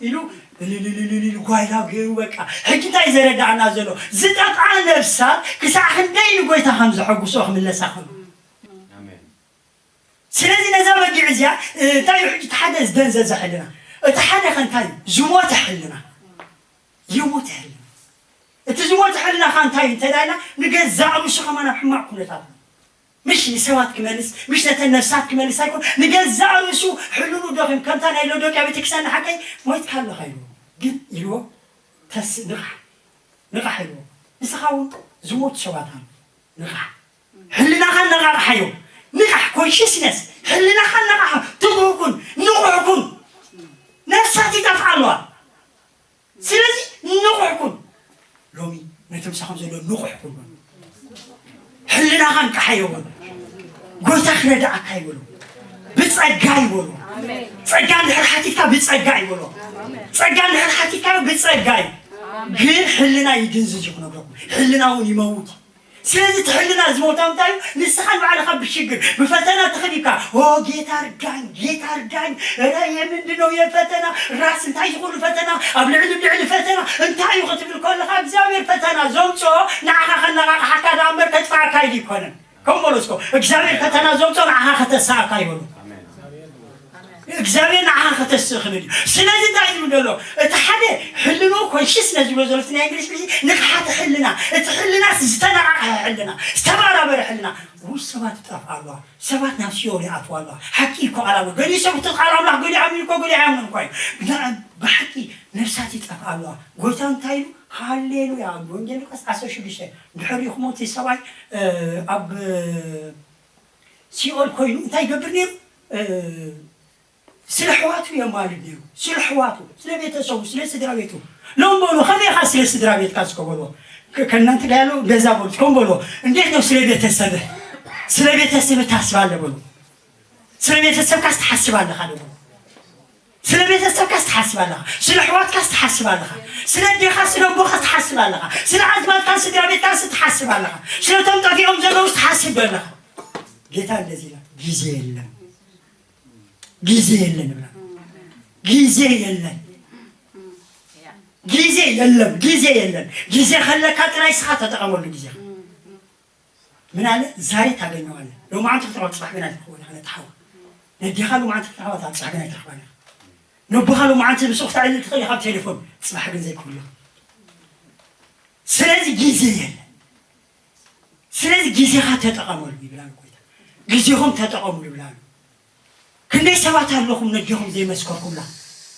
ኢሉ እልልልልል ጓይላ ገይሩ በቃ። ሕጂ እንታይ ዘረዳእና ዘሎ ዝጠፍኣ ነፍሳት ክሳዕ ክንደይ ንጎይታ ከም ዘሐጉሶ ክምለሳ ከሉ ስለዚ ነዛ በጊዕ እዚኣ እንታይ እዩ ሕጂ እቲ ሓደ ዝደንዘዘ ሕልና እቲ ሓደ ከ እንታይ እዩ ዝሞተ ሕልና የሞተ ሕልና እቲ ዝሞተ ሕልና ከ እንታይ እዩ እንተዳይና ንገዛእ ርእሱ ከማን ኣብ ሕማቕ ኩነታት ምሽ ንሰባት ክመልስ ምሽ ነተን ነፍሳት ክመልስ ኣይኮን ንገዛእ ርእሱ ሕልኑ ደኺም ከምታ ናይ ሎዶቅያ ቤተክርስትያን ንሓቀይ ሞይትካ ኣለኻ ኢልዎ ግን ኢልዎ ተስ ንቕሕ ንቕሕ ኢልዎ ንስኻ እውን ዝሞቱ ሰባት ኣሎ ንቕሕ ሕልናኻ ኣነቓቕሓዮ ንቓሕ ኮንሽስነስ ሕልናኻ ኣነቓቕሓ ትጉህ ኩን ንቑሕ ኩን ነፍሳት ይጠፍኣ ኣለዋ ስለዚ ንቑሕ ኩን ሎሚ ነቲ ምሳኹም ዘሎ ንቑሕ ኩን ህልናኻ እንቃሓዮ በሎ። ጎይታ ክረዳእካ ይበሎ። ብጸጋ ይበሎ። ጸጋ እንድሕር ሓቲትካ ብጸጋ ይበሎ። ጸጋ እንድሕር ሓቲትካ ብጸጋ እዩ። ግን ሕልና ይድንዝዝ እዩ ክነግረኩም። ሕልና እውን ይመውት። ስለዚ እቲ ሕልና ዝመውታ እንታይ እዩ? ንስኻ ንባዕልኻ ብሽግር ብፈተና ተኸቢብካ፣ "ኦ ጌታ እርዳኝ፣ ጌታ እርዳኝ፣ ኧረ የምንድን ነው የፈተና ራስ፣ እንታይ ዝኹሉ ፈተና፣ ኣብ ልዕሊ ልዕሊ ፈተና እንታይ እዩ?" ክትብል ከለኻ፣ እግዚኣብሔር ፈተና ዘምጽኦ ንዓኻ ከነቓቕሓካ ደኣ እምበር ከጥፍኣካ ኢሉ ይኮነን። ከም በሎ እስኮ፣ እግዚኣብሔር ፈተና ዘምጽኦ ንዓኻ ከተስኣካ ይበሎ። እግዚኣብሔር ንዓኻ ከተስእ ክብል እዩ። ስለዚ እንታይ እዩ ዘሎ? እቲ ሓደ ሕልኖ ኮንሽስነስ ዝብሎ ዘሎ፣ እቲ ናይ እንግሊዝ ግዜ ንቕሓተ ሕልና፣ እቲ ሕልና ዝተነቓቕሐ ሕልና፣ ዝተባራበረ ሕልና። ውይ፣ ሰባት ይጠፍኣ ኣለዋ፣ ሰባት ናብ ሲኦል ይኣትዋ ኣለዋ። ሓቂ እኮ ኣላሎ። ገሊኡ ሰብ እቲ ቃል ኣምላኽ ገሊኡ ኣሚኑ እኮ፣ ገሊኡ ኣይኣምንን እኳ እዩ። ብና-፣ ብሓቂ ነፍሳት ይጠፍኣ ኣለዋ። ጎይታ እንታይ ኢሉ? ሃሌሉያ። ወንጌል ሉቃስ ዓሰርተ ሽዱሽተ። ድሕሪኡ ክሞት ሰብኣይ፣ እ፣ ኣብ ሲኦል ኮይኑ እንታይ ይገብር ነይሩ? እ፣ ስለ ኣሕዋቱ የማልድ ነይሩ። ስለ ኣሕዋቱ፣ ስለ ቤተሰቡ፣ ስለ ስድራ ቤቱ። ሎም በሉ፣ "ከመይ ኢኻ ስለ ስድራ ቤትካ እስከ?" በሎ። ከ-፣ ከእናንተ ጋር ያለው እንደዛ በሉት። ከም በሎ፣ "እንዴት ነው ስለ ቤተሰብህ? ስለ ቤተሰብህ ታስባለህ?" በሎ። "ስለ ቤተሰብካስ ትሓስብ ኣለኻ?" በሎ። "ስለ ቤተሰብካስ ትሓስብ ኣለኻ? ስለ ኣሕዋትካስ ትሓስብ ኣለኻ? ስለ ኣዴኻ፣ ስለ ኣቦኻ ትሓስብ ኣለኻ? ስለ ኣዝማድካን ስድራ ቤትካስ ትሓስብ ኣለኻ? ስለቶም ጠፊኦም ዘለውስ ትሓስብ ዶ ኣለኻ?" ጌታ እንደዚህ ይላል፣ "ጊዜ የለም፣ ጊዜ የለን" ይብላል። ጊዜ የለን፣ ጊዜ የለም፣ ጊዜ የለን። ጊዜ ከለካ ጥራይ እስኻ ተጠቐመሉ ጊዜ። ምን አለ? "ዛሬ ታገኘዋለህ፣ ሎማዓንቲ ክትረኽቦ፣ ጽባሕ ግን ኣይትረኽቦን ኢኻ ነቲ ሓው። ነዴኻ ሎማዓንቲ ክትረኽባ፣ ጽባሕ ግን ኣይትረኽባን ኢኻ። ነቦኻ ሎማዓንቲ ምስኡ ክተዕልል ትኽእል ኢኻ ብቴሌፎን፣ ጽባሕ ግን ዘይክህሉ ኢኻ። ስለዚ ጊዜ የለን። ስለዚ ጊዜኻ ተጠቐመሉ" ይብላሉ ጎይታ። "ጊዜኹም ተጠቐሙሉ" ይብላሉ። ክንደይ ሰባት ኣለኹም ነዴኹም ዘይመስከርኩምላ?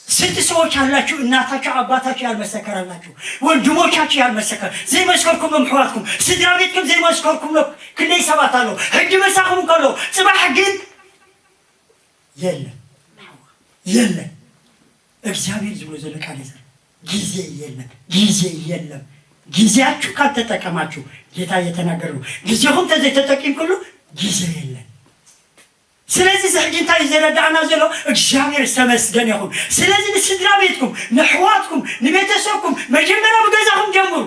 ስንት ሰዎች አላችሁ እናታችሁ አባታችሁ ያልመሰከረላችሁ? ወንድሞቻችሁ ያልመሰከረ፣ ዘይመስከርኩም እምሕዋትኩም፣ ስድራ ቤትኩም ዘይመስከርኩም ሎ ክንደይ ሰባት ኣለዉ? ሕጂ መሳኹም ከሎ፣ ጽባሕ ግን የለን። የለን። እግዚኣብሔር ዝብሎ ዘሎ ቃል ይዘር። ጊዜ የለም። ጊዜ የለም። ጊዜያችሁ ካልተጠቀማችሁ፣ ጌታ እየተናገረ ነው። ጊዜኹም ተዘይተጠቂምኩሉ ጊዜ የለን። ስለዚ እዚ ሕጂ እንታይ እዩ ዘረዳእና ዘሎ? እግዚኣብሔር ዝተመስገነ ይኹን። ስለዚ ንስድራ ቤትኩም፣ ንኣሕዋትኩም፣ ንቤተሰብኩም መጀመርያ ብገዛኹም ጀምሩ።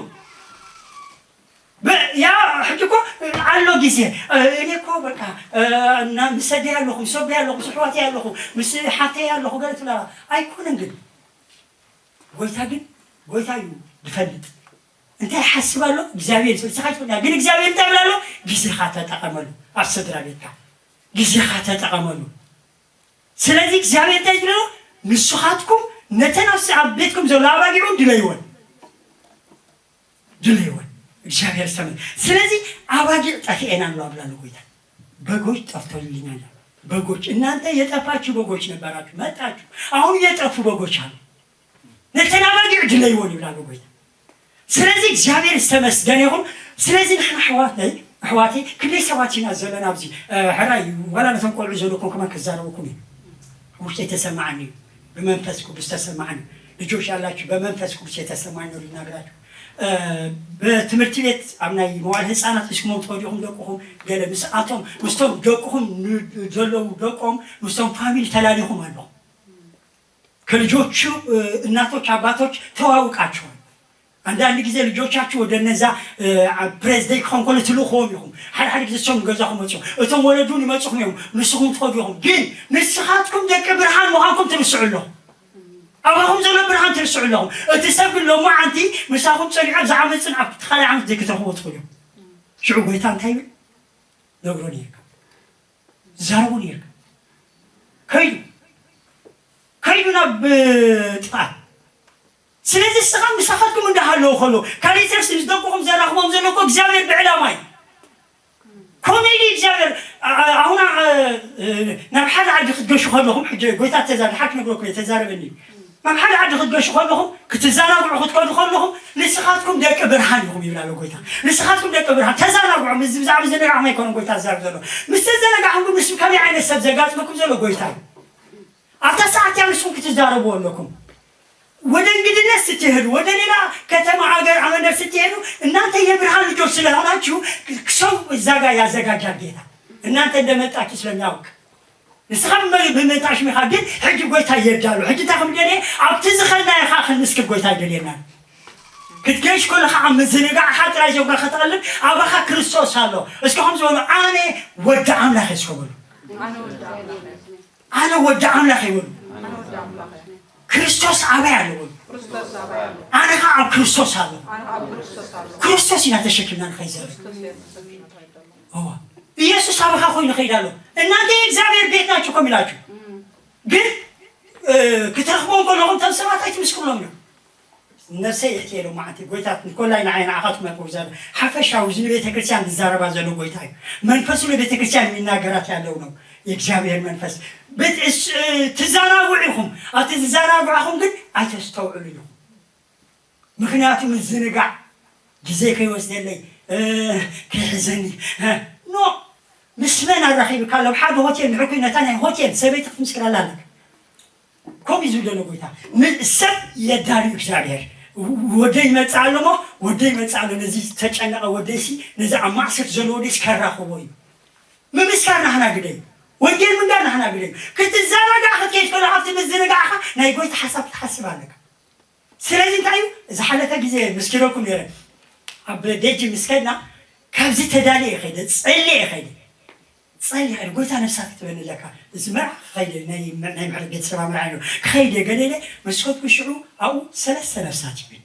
በ-፣ ያ ሕጂ እኮ ኣሎ ግዜ፣ እ፣ እኔ እኮ በቃ፣ እ፣ እና ምስ ኣደይ ኣለኹ፣ ምስ ኣቦይ ኣለኹ፣ ምስ ኣሕዋተይ ኣለኹ፣ ምስ ሓተይ ኣለኹ ገለ ትብላ። ኣይኮነን ግን። ጎይታ ግን፣ ጎይታ እዩ ዝፈልጥ። እንታይ ይሓስብ ኣሎ እግዚኣብሔር? ንስኻ ትፈልጥ። ግን እግዚኣብሔር እንታይ ይብል ኣሎ? ግዜኻ ተጠቐመሉ። ኣብ ስድራ ቤትካ ግዜኻ ተጠቐመሉ። ስለዚ እግዚኣብሔር እንታይ ይብል ኣሎ? ንስኻትኩም ነተን ኣብ ስ-፣ ኣብ ቤትኩም ዘሎ ኣባጊዑ ድለይወን። ድለይወን። እግዚኣብሔር ዝተመ-፣ ስለዚ ኣባጊዕ ጠፊኤን ኣሎ ኣብላ ኣሎ ጎይታ። በጎች ጠፍቶልኛል። በጎች፣ እናንተ የጠፋችሁ በጎች ነበራችሁ፣ መጣችሁ። አሁን የጠፉ በጎች አሉ። ነተን ኣባጊዕ ድለይወን ይብል ኣሎ ጎይታ። ስለዚ እግዚኣብሔር ዝተመስገነ ይኹን። ስለዚ ንሕና ኣሕዋተይ፣ ኣሕዋተይ፣ ክንደይ ሰባት ኢና ዘለና ኣብዚ፣ እ፣ ሕራይ፣ ዋላ ነቶም ቆልዑ ዘለኩም ከማን ክዛረበኩም እዩ። ውሽጠ የተሰማዓኒ እዩ። በመንፈስ ቅዱስ ተሰማዓኒ። ልጆች ያላችሁ በመንፈስ ቅዱስ የተሰማኝ ነው ልናገራችሁ። እ፣ በትምህርቲ ቤት ኣብ ናይ መዋል ህፃናት እስኩሞም ትኸዱ ኢኹም ደቅኹም ገለ ምስ ኣቶም፣ ምስቶም ደቅኹም ን-፣ ዘለዉ ደቆም ምስቶም ፋሚሊ ተላሊኹም ኣለኹም። ከልጆቹ፣ እ፣ እናቶች፣ አባቶች ተዋውቃችኋል። አንዳንድ ጊዜ ልጆቻችሁ ወደ እነዛ፣ እ፣ አ-፣ ፕሬዝደንት ከሆን ከሎ ትልእኽዎም ኢኹም። ሓደ ሓደ ጊዜ እሶም ንገዛኹም መጽኦም። እቶም ወለዱ ንመጽኹም እዮም። ንስኹም ትኸዱ ኢኹም። ግን ንስኻትኩም ደቂ ብርሃን ምዃንኩም ትርስዑ ኣለኹም። ኣባኹም ዘሎ ብርሃን ትርስዑ ኣለኹም። እቲ ሰብ ግን ሎማዓንቲ ምሳኹም ጸኒዑ ኣብዚ ዓመት ጽን-፣ ኣብቲ ካልኣይ ዓመት ዘይክትረኽብዎ ትኽእሉ እዮም። ሽዑ ጎይታ እንታይ ይብል? ነግሮ ነይርካ። ዛረቡ ነይርካ። ከይዱ። ከይዱ ናብ፣ እ፣ ጥፋት። ስለዚ ንስኻ ምሳኻትኩም እንዳሃለወ ከሎ፣ ካልእ ሰብ ምስ ደቅኹም ዘራኽቦም ዘሎ እኮ እግዚኣብሔር ብዕላማ እዩ። ኮሜዲ እግዚኣብሔር፣ ኣ-፣ ኣ-፣ ኣሁን፣ ኣ-፣ እ፣ ናብ ሓደ ዓዲ ክትገሹ ከለኹም፣ ሕጂ ጎይታ ተዛ-፣ ድሓር ክነግረኩም እየ፣ ተዛረበኒ እዩ። ናብ ሓደ ዓዲ ክትገሹ ከለኹም፣ ክትዘናግዑ ክትከዱ ከለኹም፣ ንስኻትኩም ደቂ ብርሃን ኢኹም ይብል ኣሎ ጎይታ። ንስኻትኩም ደቂ ብርሃን፣ ተዘናግዑ። ምስ ብዛዕባ ዝነጋዕኹም ኣይኮነን ጎይታ ዝዛረብ ዘሎ። ምስ ተዘናጋዕኹም ግን ምስ ከመይ ዓይነት ሰብ ዘጋጥመኩም ዘሎ ጎይታ እዩ። ኣብታ ሰዓት እያ ንስኹም ክትዛረብዎ ኣለኩም። ወደ እንግድነት ስትሄዱ፣ ወደ ሌላ ከተማ፣ አገር፣ መንደር ስትሄዱ እናንተ የብርሃን ልጆች ስለሆናችሁ ሰው እዛ ጋር ያዘጋጃል ጌታ። እናንተ እንደመጣችሁ ስለሚያውቅ ንስኻ ብመ-፣ ብመጣሽ ሚኻ ግን ሕጂ ጎይታ የዳሉ። ሕጂ እንታይ ከም ደልየ ኣብቲ ዝኸድናዮ ኸዓ ክንምስክር ጎይታ ይደልየና። ክትገሽ ከለኻ ኣብ ምዝንጋዕኻ ጥራይ ዞምካ ከተቐልብ ኣባኻ ክርስቶስ ኣሎ። እስኪ ከም ዝበሉ ኣነ ወዲ ኣምላኽ እየ እስከ በሉ። ኣነ ወዲ ኣምላኽ እየ በሉ። ክርስቶስ ኣበይ ኣሎ በሉ። ኣነ ኸዓ ኣብ ክርስቶስ ኣሎ። ክርስቶስ ኢና ተሸኪምና ንኸይድ ዘለና። እዋ፣ ኢየሱስ ኣባኻ ኮይኑ ይኸይድ ኣሎ። እናንተ የእግዚኣብሔር ቤት ናችሁ እኮ የሚላችሁ። ግን፣ እ፣ ክትረኽቦም ከለኹም እቶም ሰባት ኣይትምስክርሎም እዮም። ነፍሰይ እሕትየ ሎማዓንቲ ጎይታ ንኮላይ ንዓይ ንዓኻትኩም ኣይኮን ዝዛረብ። ሓፈሻዊ እዚ ንቤተ ክርስቲያን ዝዛረባ ዘሎ ጎይታ እዩ። መንፈሱ ንቤተ ክርስቲያን የሚናገራት ያለው ነው የእግዚአብሔር መንፈስ። ብት-፣ እስ-፣ እ፣ ትዘናግዑ ኢኹም። ኣብቲ ዝዘናግዕኹም ግን ኣይተስተውዕሉ ኢኹም። ምኽንያቱ ምዝንጋዕ ግዜ ከይወስደለይ፣ እ፣ ከይሕዘኒ፣ እ፣ ኖ፣ ምስ መን ኣራኺብካ ኣሎ? ኣብ ሓደ ሆቴል ንዕኩይ ነታ ናይ ሆቴል ሰበይቲ ክትምስክረላ ኣለካ። ከምኡ እዩ ዝብለሎ ጎይታ። ን-፣ ሰብ የዳልዩ እግዚኣብሔር። ወደይ ይመጽእ ኣሎ እሞ፣ ወደይ ይመጽእ ኣሎ፣ ነዚ ዝተጨነቐ ወደይሲ፣ ነዚ ኣብ ማእሰርቲ ዘሎ ወደይሲ ከራኽቦ እዩ። ምምስካር ናህና ግደይ። ወንጌል ምንጋር ናህና ግደይ። ክትዘናጋዕ ክትከይድ ከሎ፣ ኣብቲ ምዝንጋዕኻ ናይ ጎይታ ሓሳብ ክትሓስብ ኣለካ። ስለዚ እንታይ እዩ? ዝሓለፈ ግዜ ምስኪረኩም ነይረ። ኣብ ደጅ ምስ ከድና፣ ካብዚ ተዳልየ ይኸይደ፣ ጸልየ ይኸይደ። ጸልየ ይኸይደ፣ ጎይታ ነፍሳ ክትበኒ ኣለካ። እዚ መርዓ ክኸይደ፣ ናይ፣ ናይ ምሕረት ቤተሰብ መርዓ እዩ። ክኸይደ ገለ ኢለ፣ ምስ ከድኩ ሽዑ ኣብኡ ሰለስተ ነፍሳት ይብል።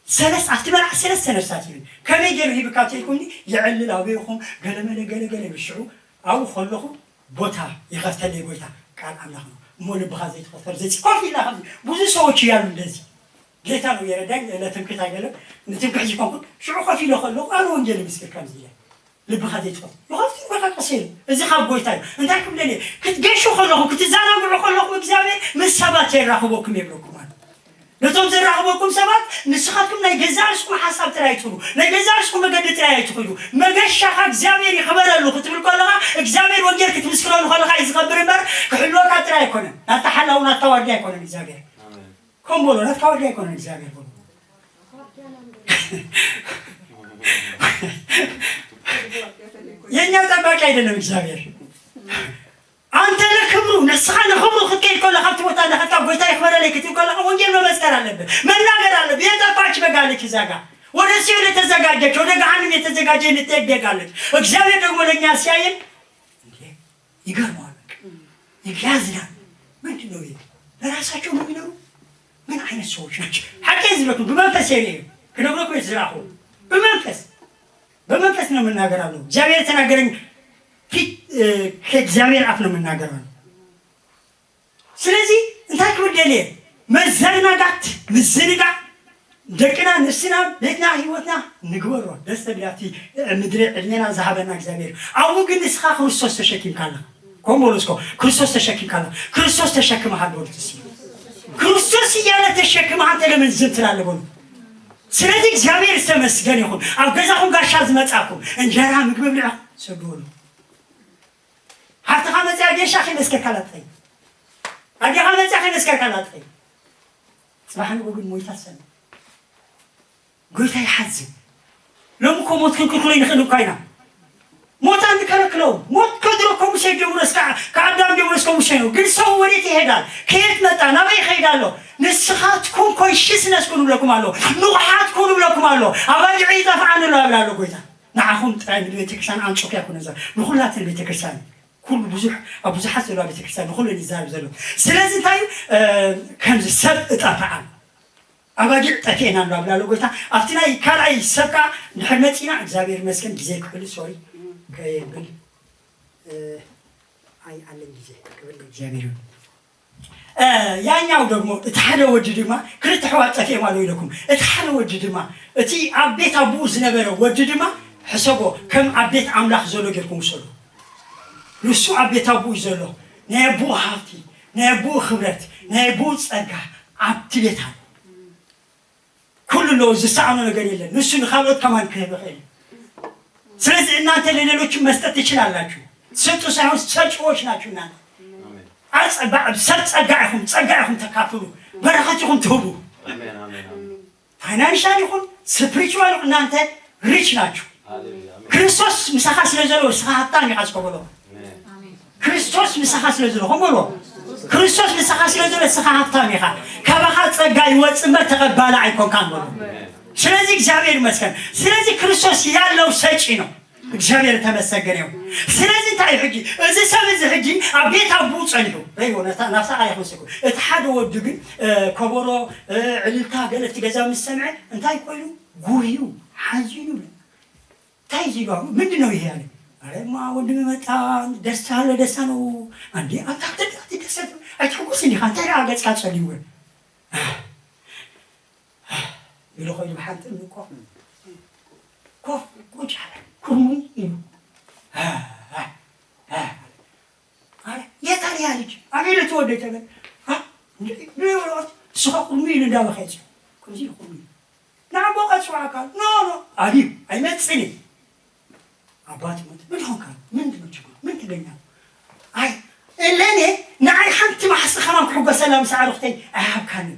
ሰለስተ፣ ኣብቲ መርዓ ሰለስተ ነፍሳት ይብል። ከመይ ገይሩ ሂብካ ተይኮኒ፣ ይዕልል ኣበይኹም፣ ገለመለ፣ ገለ፣ ገለ ይብል። ሽዑ ኣብኡ ከለኹ ቦታ ይኸፍተለይ ጎይታ፣ ቃል ኣምላኽ ነው። እሞ ልብኻ ዘይትኸፍተሉ፣ ዘይጽ-፣ ኮፍ ኢልና ከምዚ፣ ብዙ ሰዎች እያሉ እንደዚህ። ጌታ ነው የረዳኝ፣ ለትምክህት አይደለም፣ ንትምክህት ይኮንኩት። ሽዑ ኮፍ ኢለ ከለኹ፣ ኣነ ወንጌል ምስክር ከምዚ ኢለ። ልብኻ ዘይትኸፍት። ይኸፍት፣ ይኸፍት፣ ቀስ ኢሉ። እዚ ካብ ጎይታ እዩ። እንታይ ክብለኒ? ክትገሹ ከለኹም፣ ክትዘናግዑ ከለኹም፣ እግዚኣብሔር ምስ ሰባት የራኽበኩም የብለኩም ኣሎ። ነቶም ዘራኽበኩም ሰባት፣ ንስኻትኩም ናይ ገዛእ ርእስኩም ሓሳብ ጥራይ ትብሉ፣ ናይ ገዛእ ርእስኩም መገዲ ጥራይ ኣይትኽዱ። መገሻኻ እግዚኣብሔር ይኽበረሉ ክትብል ከለኻ፣ እግዚኣብሔር ወንጌል ክትምስክረሉ ከለኻ እዩ ዝኸብር እምበር፣ ክሕልወካ ጥራይ ኣይኮነን። ናታ ሓላው፣ ናታ ዋርድያ ኣይኮነን እግዚኣብሔር። ኣሜን። ከም በሎ፣ ናታ ዋርድያ ኣይኮነን እግዚኣብሔር በሎ። የእኛ ጠባቂ አይደለም እግዚኣብሔር። አንተ ለክብሩ፣ ንስኻ ንኽብሩ ክትከይድ ከለኻ፣ ኣብቲ ቦታ እንዳኸድካ ጎይታ ይኽበረለይ ክትብል ከለኻ፣ ወንጌል መመስከር ኣለብህ፣ መናገር ኣለብህ። የጠፋች በግ አለች እዛ ጋ፣ ወደ ሲኦል የተዘጋጀች፣ ወደ ገሃነም የተዘጋጀ የምትሄድ በግ አለች። እግዚአብሔር ደግሞ ለእኛ ሲያየን እንዴ ይገርመዋል። በቃ ያዝናል። ምንድን ነው ይሄ? ለራሳቸው ነው የሚኖሩ። ምን አይነት ሰዎች ናቸው? ሓቂ ዝብለኩም ብመንፈስ እየ ክነግረኩም የተዘራኹ ብመንፈስ በመንፈስ ነው የምናገር አለው። እግዚአብሔር የተናገረኝ ፊት፣ እ፣ ከእግዚአብሔር አፍ ነው የምናገር አለው። ስለዚህ እንታይ ክብል ደልየ? መዘናጋት፣ ምዝንጋዕ፣ ደቅና፣ ነፍስና፣ ቤትና፣ ህይወትና ንግበሮ። ደስ ተብል ኣብቲ፣ እ፣ ምድሪ ዕድሜና ዝሃበና እግዚኣብሔር። ኣብኡ ግን ንስኻ ክርስቶስ ተሸኪምካ ኣለኻ። ከምኡ በሉ እስኮ፣ ክርስቶስ ተሸኪምካ ኣለኻ። ክርስቶስ ተሸክመሃል በሉት እስኪ። ክርስቶስ እያለ ተሸክመህ አንተ ለምን ዝም ትላለህ በሉ። ስለዚህ እግዚኣብሔር ዝተመስገን ይኹን። ኣብ ገዛኹም ጋሻ ዝመጻኩም እንጀራ ምግቢ ብልዕኹም ሰዱ በሉ። ሃብትኻ መጺኣ ጌሻ ከይመስከርካ ላጥኸይ። ኣዴኻ መጺኣ ከይመስከርካ ላጥኸይ። ጽባሕ ንግሆ ግን ሞይታ ትሰምዕ። ጎይታ ይሓዝን። ሎሚ እኮ ሞት ክንክልክሎ ይንኽእል እኳ ኢና። ሞት አንከለክለው። ሞት ከድሮ ከሙሴ ጀምሮ እስከ፣ ከአዳም ጀምሮ እስከ ሙሴ ነው። ግን ሰው ወዴት ይሄዳል? ከየት መጣ? ናበይ ይሄዳል? ንስኻትኩም ኮይሽስነስ ኩኑ ብለኩም ኣሎ። ንቑሓት ኩኑ ብለኩም ኣሎ። ኣባጊዕ ይጠፍኣን ኣሎ ይብል ኣሎ ጎይታ። ንዓኹም ጥራይ ንቤተክርስትያን ኣንጾኪያ ኩነ ዘ-፣ ንኹላተን ቤተክርስትያን ኩሉ ብዙሕ፣ ኣብ ብዙሓት ዘለዋ ቤተክርስትያን ንኹለን ይዛረብ ዘሎ። ስለዚ እንታይ እዩ? እ፣ ከምዚ ሰብ እጠፍኣን ኣባጊዕ ጠፊኤን ኣሎ ኣብላ ኣሎ ጎይታ። ኣብቲ ናይ ካልኣይ ሰብ ከኣ እንድሕር መጺና፣ እግዚኣብሔር ይመስገን፣ ግዜ ክሕሉ፣ ሶሪ፣ ከየብል፣ እ፣ ኣይ፣ ኣለኝ ግዜ። ክብር ለእግዚኣብሔር ይሁን። እ፣ ያኛው ደግሞ እቲ ሓደ ወዲ ድማ፣ ክልተ ኣሕዋት ጠፊኦም ኣለዉ ኢለኩም። እቲ ሓደ ወዲ ድማ፣ እቲ ኣብ ቤት ኣቦኡ ዝነበረ ወዲ ድማ፣ ሕሰቦ፣ ከም ኣብ ቤት ኣምላኽ ዘሎ ጌርኩም ውሰዱ። ንሱ ኣብ ቤት ኣቦኡ እዩ ዘሎ። ናይ ኣቦኡ ሃብቲ፣ ናይ ኣቦኡ ክብረት፣ ናይ ኣቦኡ ጸጋ ኣብቲ ቤት ኣሎ። ኩሉ ኣለዎ፣ ዝሰኣኖ ነገር የለን። ንሱ ንኻልኦት ከማን ክህብ ይኽእል እዩ። ስለዚህ እናንተ ለሌሎችም መስጠት ትችላላችሁ። ስጡ ሳይሆን ሰጪዎች ናችሁ እናንተ። አሜን። ኣጸባዕ ሰብ ጸጋ ኢኹም፣ ጸጋ ኢኹም ተካፍሉ፣ በረኸት ኢኹም ትህቡ። ኣሜን፣ ኣሜን፣ ኣሜን። ፋይናንሻል ይኹን ስፕሪቹዋል ይኹን እናንተ ሪች ናችሁ። ሃሌሉያ፣ ኣሜን። ክርስቶስ ምሳኻ ስለ ዘሎ ንስኻ ሃብታም ኢኻ እስከ በሎ። ኣሜን። ክርስቶስ ምሳኻ ስለ ዘሎ ከም በሎ። ክርስቶስ ምሳኻ ስለ ዘሎ ንስኻ ሃብታም ኢኻ። ካባኻ ጸጋ ይወጽእ እምበር ተቐባሊ ኣይኮንካን በሎ። ስለዚህ እግዚኣብሔር ይመስገን። ስለዚህ ክርስቶስ ያለው ሰጪ ነው። እግዚኣብሔር የተመሰገነ ይሁን። ስለዚህ እንታይ ሕጂ እዚ ሰብ እዚ ሕጂ ኣብ ቤት ኣቦኡ ጸኒሑ ረይዎ ናብታ ቃል ይኹንስኩ እቲ ሓደ ወዱ ግን እ፣ ከበሮ እ፣ ዕልልታ ገለ እቲ ገዛ ምስ ሰምዐ እንታይ ኮይኑ ጉህዩ ሓዚኑ ይብለ እንታይ ይሉ ምንድን ነው ይሄ ያለ አረማ ወንድም መጣ ደስታ አለ ደስታ ነው አንዴ አንተ አትደሰት አይታወስ እንዲህ አንተ ራገጽ አጸልዩ ኢሉ ኾይኑ ብሓንጥል ኮፍ ኮፍ ቁጭ ኣለ ኩርሙይ ኢሉ ኣረ የት ኣለ ያ ልጅ ኣበይ ኢሉ ተወልደ ተበል ንወልዖት ስኻ ኩርሙይ ኢሉ እንዳበኸ ይፅ ከምዚ ኢሉ ኩርሙይ ንዓቦ ቀፅዋዕካ ኖ ኖ ኣልዩ ኣይመፅን እዩ ኣባት ሞት ምን ሆንካ ምንድን ነው ችግሩ ምን ትገኛል ኣይ ለእኔ ንዓይ ሓንቲ ማሕሲ ከማን ክሕጎሰላ ምስ ኣዕሩኽተይ ኣይሃብካንን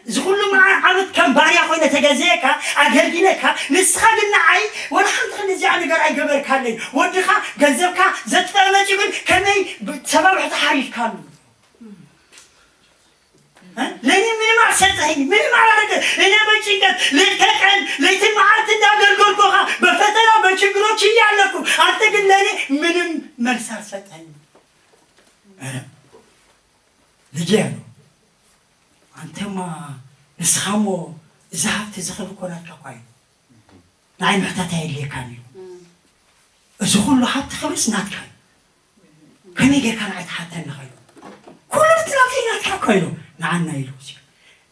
እዚ ኩሉ ዓመት ከም ባርያ ኮይነ ተገዘየካ ኣገልጊለካ ንስኻ ግን ንዓይ ወላ ሓንቲ ክንዲዚኣ ነገር ኣይገበርካለይ ወድኻ ገንዘብካ ዘጥፈአ መፂኡ ግን ከመይ ሰባብሕቲ ሓሪድካሉ ለእኔ ምንም አልሰጠኝ፣ ምንም አላረገ። እኔ በጭንቀት ሌት ከቀን ሌትን መዓልት እንዳገልገልኩኻ በፈተና በችግሮች እያለኩ አንተ ግን ለእኔ ምንም መልስ አልሰጠኝ። ልጄ ያለው አንተማ ንስኻሞ እዚ ሃብቲ እዚ ክብሪ እኮ ናትካ እኳ እዩ። ንዓይ ምሕታት ኣየድልየካን እዩ። እዚ ኩሉ ሃብቲ ክብርስ ናትካ እዩ። ከመይ ጌርካ ንዓይ ትሓተኒ ኸይኑ? ኩሉ ብትናተይ ናትካ እኮ ኢሉ ንዓና ኢሉ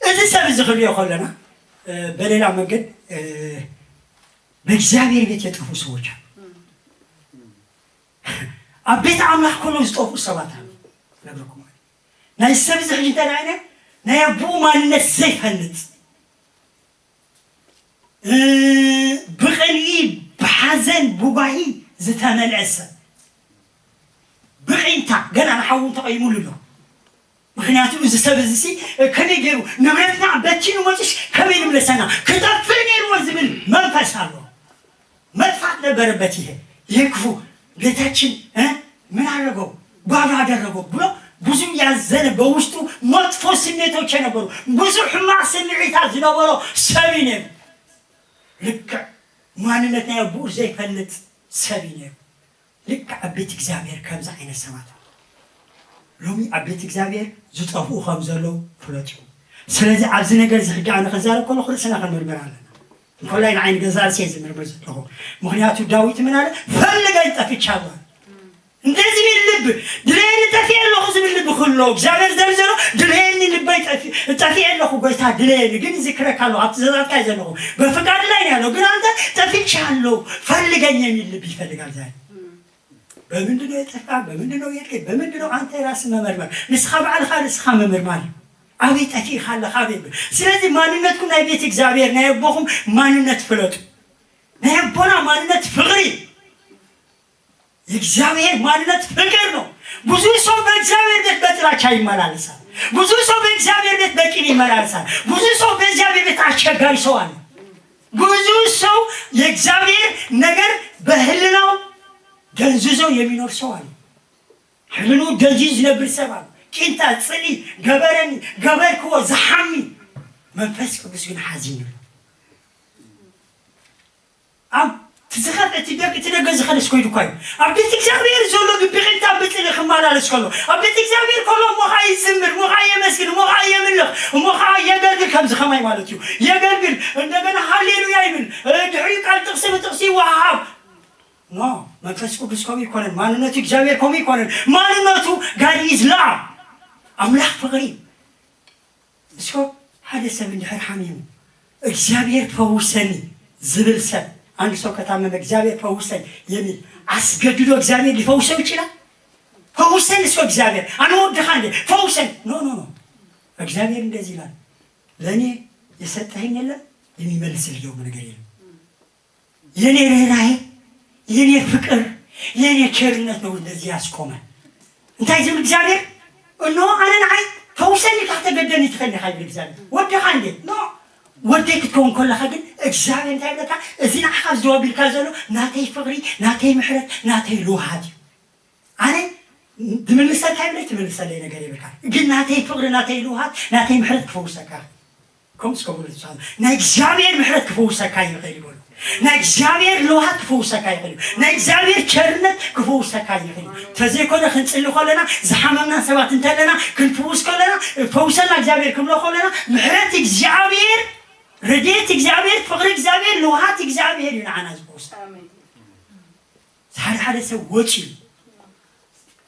እዚ ሰብ እዚ ክሪኦ ከለና በሌላ መንገድ በእግዚኣብሔር ቤት የጠፉ ሰዎች አሉ። ኣብ ቤት ኣምላኽ ከሎ ዝጠፉ ሰባት ኣሉ ነግረኩም ናይ ሰብ እዚ ሕጂ እንታይ ደኣ ናይ ኣቦኡ ማንነት ዘይፈልጥ ብቕንኢ ብሓዘን ብጓሂ ዝተመልአ ሰብ ብቕንታ ገና ንሓዉ ተቐይሙሉ ኣሎ ምክንያቱ እዚ ሰብ እዚ ከመይ ገይሩ ንብረትና በቲኑ መፅስ ከመይ ንምለሰና ክጠፍእ ነይርዎ ዝብል መንፈስ ኣሎ መጥፋት ነበረበት ይሄ ይሄ ክፉ ጌታችን ምን አደረገው ባዶ አደረገው ብሎ ብዙ ያዘነ በውስጡ መጥፎ ስሜቶች የነበሩ ብዙ ሕማቅ ስምዒታት ዝነበረው ሰብ ነይሩ ልክዕ ማንነት ናይ ኣቦኡ ዘይፈልጥ ሰብ ነይሩ ልክዕ ኣብ ቤት እግዚኣብሔር ከምዚ ዓይነት ሰባት ሎሚ ኣብ ቤት እግዚኣብሔር ዝጠፍኡ ከም ዘለዉ ፍለጡ ስለዚ ኣብዚ ነገር እዚ ሕጂ ኣነ ክዛረብ ከለኹ ርእስና ክንምርምር ኣለና እንኮላይ ንዓይ ንገዛ ርእሰይ ዝምርምር ዘለኹ ምኽንያቱ ዳዊት ምን ኣለ ፈልገኝ ጠፍቻለሁ እንደዚህ ሚል ልብ ድለየኒ ጠፊኤ ኣለኹ ዝብል ልቢ ክህሎ እግዚኣብሔር ዘርዘሮ ድለየኒ ልበይ ጠፊኤ ኣለኹ ጎይታ ድለየኒ ግን ይዝክረካ ኣለኹ ኣብቲ ዘዛትካ ዘለኹ በፍቃድ ላይ ነው ያለው ግን አንተ ጠፍቻለሁ ፈልገኝ የሚል ልብ ይፈልጋል ዛሬ በምንድን ነው የጠፋ በምንድን ነው የሄድክ በምንድን ነው አንተ ራስህ መመርመር ንስኻ ባዕልኻ ርእስኻ ምምርማር እዩ ኣበይ ጠፊእኻ ኣለኻ ኣበይ ስለዚ ማንነትኩም ናይ ቤት እግዚኣብሔር ናይ ኣቦኹም ማንነት ፍለጡ ናይ ኣቦና ማንነት ፍቕሪ የእግዚኣብሔር ማንነት ፍቅር ነው። ብዙ ሰው በእግዚአብሔር ቤት በጥላቻ ይመላለሳል። ብዙ ሰው በእግዚአብሔር ቤት በቂም ይመላለሳል። ብዙ ሰው በእግዚአብሔር ቤት አስቸጋሪ ሰው አለ። ብዙ ሰው የእግዚአብሔር ነገር በህልናው ደንዝዞ የሚኖር ሰው አለ። ህልኑ ደንዝዞ ዝነብር ሰብ አለ። ቂንታ፣ ጽሊ፣ ገበረኒ፣ ገበርክዎ፣ ዝሓሚ መንፈስ ቅዱስ ግን ሓዚኑ ኣብ ትዝኸፍ እቲ ደግ እቲ ደገ ዝኸደስ ኮይዱ እኳ እዩ ኣብ ቤት እግዚኣብሔር ዘሎ ግን ብቕንጣ ብፅሊ ክመላለስ ከሎ ኣብ ቤት እግዚኣብሔር ከሎ እሞ ከዓ ይዝምር እሞ ከዓ የመስግን እሞ ከዓ የምልኽ እሞ ከዓ የገልግል ከምዚ ከማይ ማለት እዩ የገልግል እንደገና ሃሌሉያ ይብል ድሕሪኡ ቃል ጥቕሲ ብጥቕሲ ይወሃሃብ ኖ መንፈስ ቅዱስ ከምኡ ይኮነን ማንነቱ እግዚኣብሔር ከምኡ ይኮነን ማንነቱ God is love ኣምላኽ ፍቕሪ እስኮ ሓደ ሰብ እንድሕር ሓሚሙ እግዚኣብሔር ፈውሰኒ ዝብል ሰብ አንድ ሰው ከታመመ እግዚአብሔር ፈውሰኝ የሚል አስገድዶ እግዚአብሔር ሊፈውሰው ይችላል? ፈውሰን እስኮ እግዚአብሔር አነ ወድኻ እንደ ፈውሰን no no no እግዚአብሔር እንደዚህ ይላል ለእኔ የሰጠኸኝ የለም የሚመልስልኝ ደግሞ ነገር የለም የኔ ርኅራኄ፣ የኔ ፍቅር፣ የኔ ቸርነት ነው እንደዚህ ያስቆመ። እንታይ ዝብል እግዚኣብሔር እነሆ ኣነ ንዓይ ፈውሰኒ ኢልካ ከተገደኒ ትኽእል ኢኻ ይብል እግዚኣብሔር። ወድኻ እንዴ? ኖ። ወደይ ክትከውን ከለኻ ግን እግዚኣብሔር እንታይ ይብለካ? እዚ ንዓኻ ኣብዚ ደው ኣቢልካ ዘሎ ናተይ ፍቕሪ፣ ናተይ ምሕረት፣ ናተይ ልውሃት እዩ። ኣነ ትምልሰልካ ይብለይ ትምልሰለይ ነገር ይብልካ። ግን ናተይ ፍቕሪ፣ ናተይ ልውሃት፣ ናተይ ምሕረት ክፈውሰካ። ከምኡ እስከ ብሉ ዝብሃል ናይ እግዚኣብሔር ምሕረት ክፈውሰካ ይኽእል ይበሉ። ናይ እግዚኣብሔር ልውሃት ክፈውሰካ ይኽእል እዩ። ናይ እግዚኣብሔር ቸርነት ክፈውሰካ ይኽእል እዩ። ተዘይኮነ ክንጽሊ ከለና ዝሓመምና ሰባት እንተለና ክንፍውስ ከለና ፈውሰና እግዚኣብሔር ክንብሎ ከለና ምሕረት እግዚኣብሔር፣ ረድኤት እግዚኣብሔር፣ ፍቕሪ እግዚኣብሔር፣ ልውሃት እግዚኣብሔር እዩ ንዓና ዝፈውስ። ኣሜን። ሓደ ሓደ ሰብ ወፂኡ።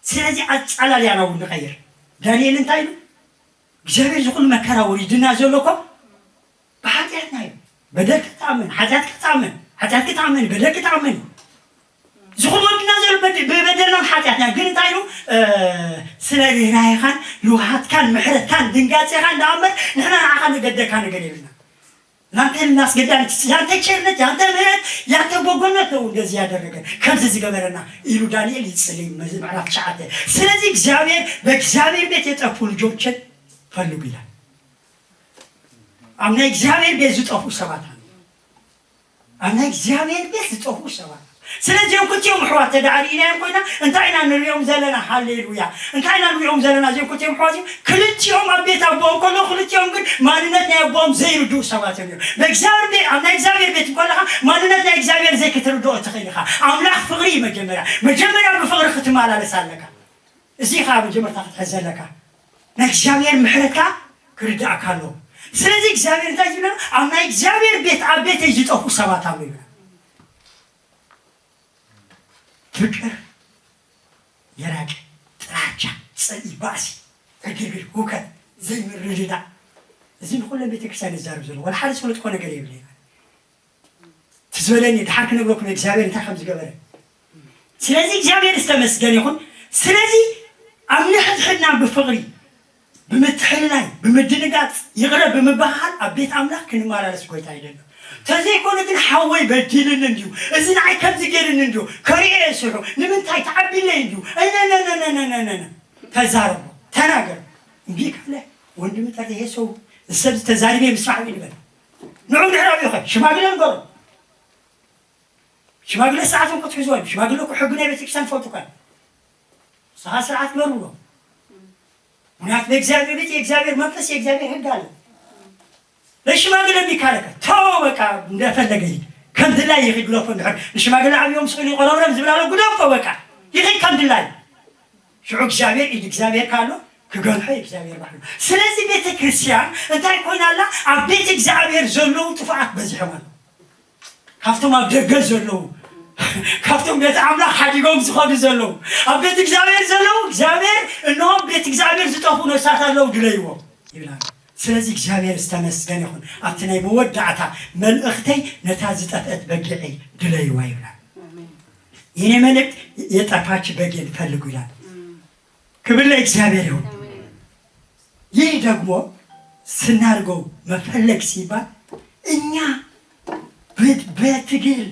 ስለዚ ኣጻላልያና እውን ንቐይር። ዳንኤል እንታይ ኢሉ? እግዚኣብሔር ዝኹሉ መከራ ወሪድና ዘሎ እኮ ብሓጢኣትና እዩ። በደል ክትኣምን፣ ሓጢኣት ክትኣምን፣ ሓጢኣት ክትኣምን፣ በደል ክትኣምን እዩ። ዝኹሉ ወድና ዘሎ በድ-፣ ብበደልናን ሓጢኣትና እዩ። ግን እንታይ ኢሉ? እ፣ ስለ ርህራሄኻን ልውሃትካን ምሕረትካን ድንጋጼኻን ደኣ እምበር ንሕና ንዓኻ ንገደካ ነገር የብልና። ያንተ እናስገዳን ያንተ ቸርነት፣ ያንተ ምሕረት፣ ያንተ በጎነት ነው እንደዚህ ያደረገን ከምዚ ዝገበረና ኢሉ ዳንኤል ይጽልይ። መዝ-፣ ምዕራፍ ትሽዓተ። ስለዚህ እግዚአብሔር፣ በእግዚአብሔር ቤት የጠፉ ልጆችን ፈልጉ ይላል። ኣብ ናይ እግዚኣብሔር ቤት ዝጠፍኡ ሰባት ኣለዉ። ኣብ ናይ እግዚኣብሔር ቤት ዝጠፍኡ ሰባት ኣለዉ። ስለዚኦም ክልቲኦም ኣሕዋት ተደኣ ርኢናዮም ኮይና እንታይ ኢና ንሪኦም ዘለና? ሃሌሉያ። እንታይ ኢና ንሪኦም ዘለና? እዚኦም ክልቲኦም ኣሕዋት እዚኦም ክልቲኦም ኣብ ቤት ኣቦኦም ከለዉ ክልቲኦም ግን ማንነት ናይ ኣቦኦም ዘይርድኡ ሰባት እዮም ነይሮም። ብእግዚኣብሔር ቤት፣ ኣብ ናይ እግዚኣብሔር ቤት እንከለኻ ማንነት ናይ እግዚኣብሔር ዘይክትርድኦ ትኽእል ኢኻ። ኣምላኽ ፍቕሪ እዩ መጀመርያ። መጀመርያ ብፍቕሪ ክትመላለስ ኣለካ። እዚ ኸዓ መጀመርታ ክትሕዝ ዘለካ። ናይ እግዚኣብሔር ምሕረት ከዓ ክርድኣካ ኣለዎ። ስለዚ እግዚኣብሔር እንታይ ዝብለና? ኣብ ናይ እግዚኣብሔር ቤት ኣብ ቤተይ ዝጠፍኡ ሰባት ኣለዉ ይብለና። ፍቅር የራቀ፣ ጥላቻ፣ ጽልኢ፣ ባእሲ፣ ዕግርግር፣ ሁከት፣ ዘይምርድዳእ፣ እዚ ንኹለን ቤተክርስትያን ይዛረብ ዘሎ ዋላ ሓደ ዝፈለጥኮ ነገር የብለይ። ትዝበለኒ ድሓር ክነግረኩም እግዚኣብሔር እንታይ ከም ዝገበረ። ስለዚ እግዚኣብሔር ዝተመስገን ይኹን። ስለዚ ኣብ ንሕድሕድና ብፍቕሪ ብምትሕልላይ፣ ብምድንጋጽ፣ ይቕረ ብምባሃል ኣብ ቤት ኣምላኽ ክንመላለስ ጎይታ ይደሎ። ተዘይኮነ ግን ሓወይ በዲልኒ እንድዩ፣ እዚ ንዓይ ከምዚ ገይርኒ እንድዩ፣ ከርእዮ እየ ስርሑ፣ ንምንታይ ተዓቢለይ እንድዩ፣ እነነነነነነነ ተዛረቦ፣ ተናገር። እምቢ ካለ ወንድም ጠርተህ ይሄ ሰው፣ እዚ ሰብ ተዛሪቤ ምስማዕ ይበል። ንዑ ድሕሪ ኣብኡ ኸ ሽማግለ ንገሩ። ሽማግለ ስርዓቶም ክትሕዝዎ እዩ። ሽማግለ እኮ ሕጊ ናይ ቤተክርስትያን ትፈልጡ እኮ። ንስኻ ስርዓት ግበርዎ። ምክንያቱ በእግዚኣብሔር ቤት የእግዚኣብሔር መንፈስ የእግዚኣብሔር ሕግ ኣለ። ለሽማግለ የሚካለከ ተው በቃ እንደፈለገ ይሂድ። ከም ድላይ ይሂድ ግደፎ። እንድሕር ንሽማግለ ዓብዮም ስእሉ ይቆረብረም ዝብል ኣሎ ግደፎ በቃ። ይሂድ ከም ድላይ። ሽዑ እግዚኣብሔር ኢድ እግዚኣብሔር ካሎ ክገንሖ እግዚኣብሔር ባሕሪ። ስለዚ ቤተ ክርስቲያን እንታይ ኮይና ኣላ? ኣብ ቤት እግዚኣብሔር ዘለዉ ጥፉኣት በዚሖም ኣለዉ። ካብቶም ኣብ ደገ ዘለዉ፣ ካብቶም ቤት ኣምላኽ ሓዲጎም ዝኸዱ ዘለዉ፣ ኣብ ቤት እግዚኣብሔር ዘለዉ፣ እግዚኣብሔር፣ "እንሆ ቤት እግዚኣብሔር ዝጠፍኡ ነፍሳት ኣለዉ፣ ድለይዎም" ይብላ። ስለዚ እግዚኣብሔር ዝተመስገነ ይኹን። ኣብቲ ናይ መወዳእታ መልእኽተይ ነታ ዝጠፍአት በጊዐይ ድለይዋ ይብላ። ኣሜን። የኔ መልእክት የጠፋች በጌን ፈልጉ ይላል። ክብር ለእግዚአብሔር ይሁን። አሜን። ይህ ደግሞ ስናደርገው መፈለግ ሲባል እኛ በ-፣ በትግል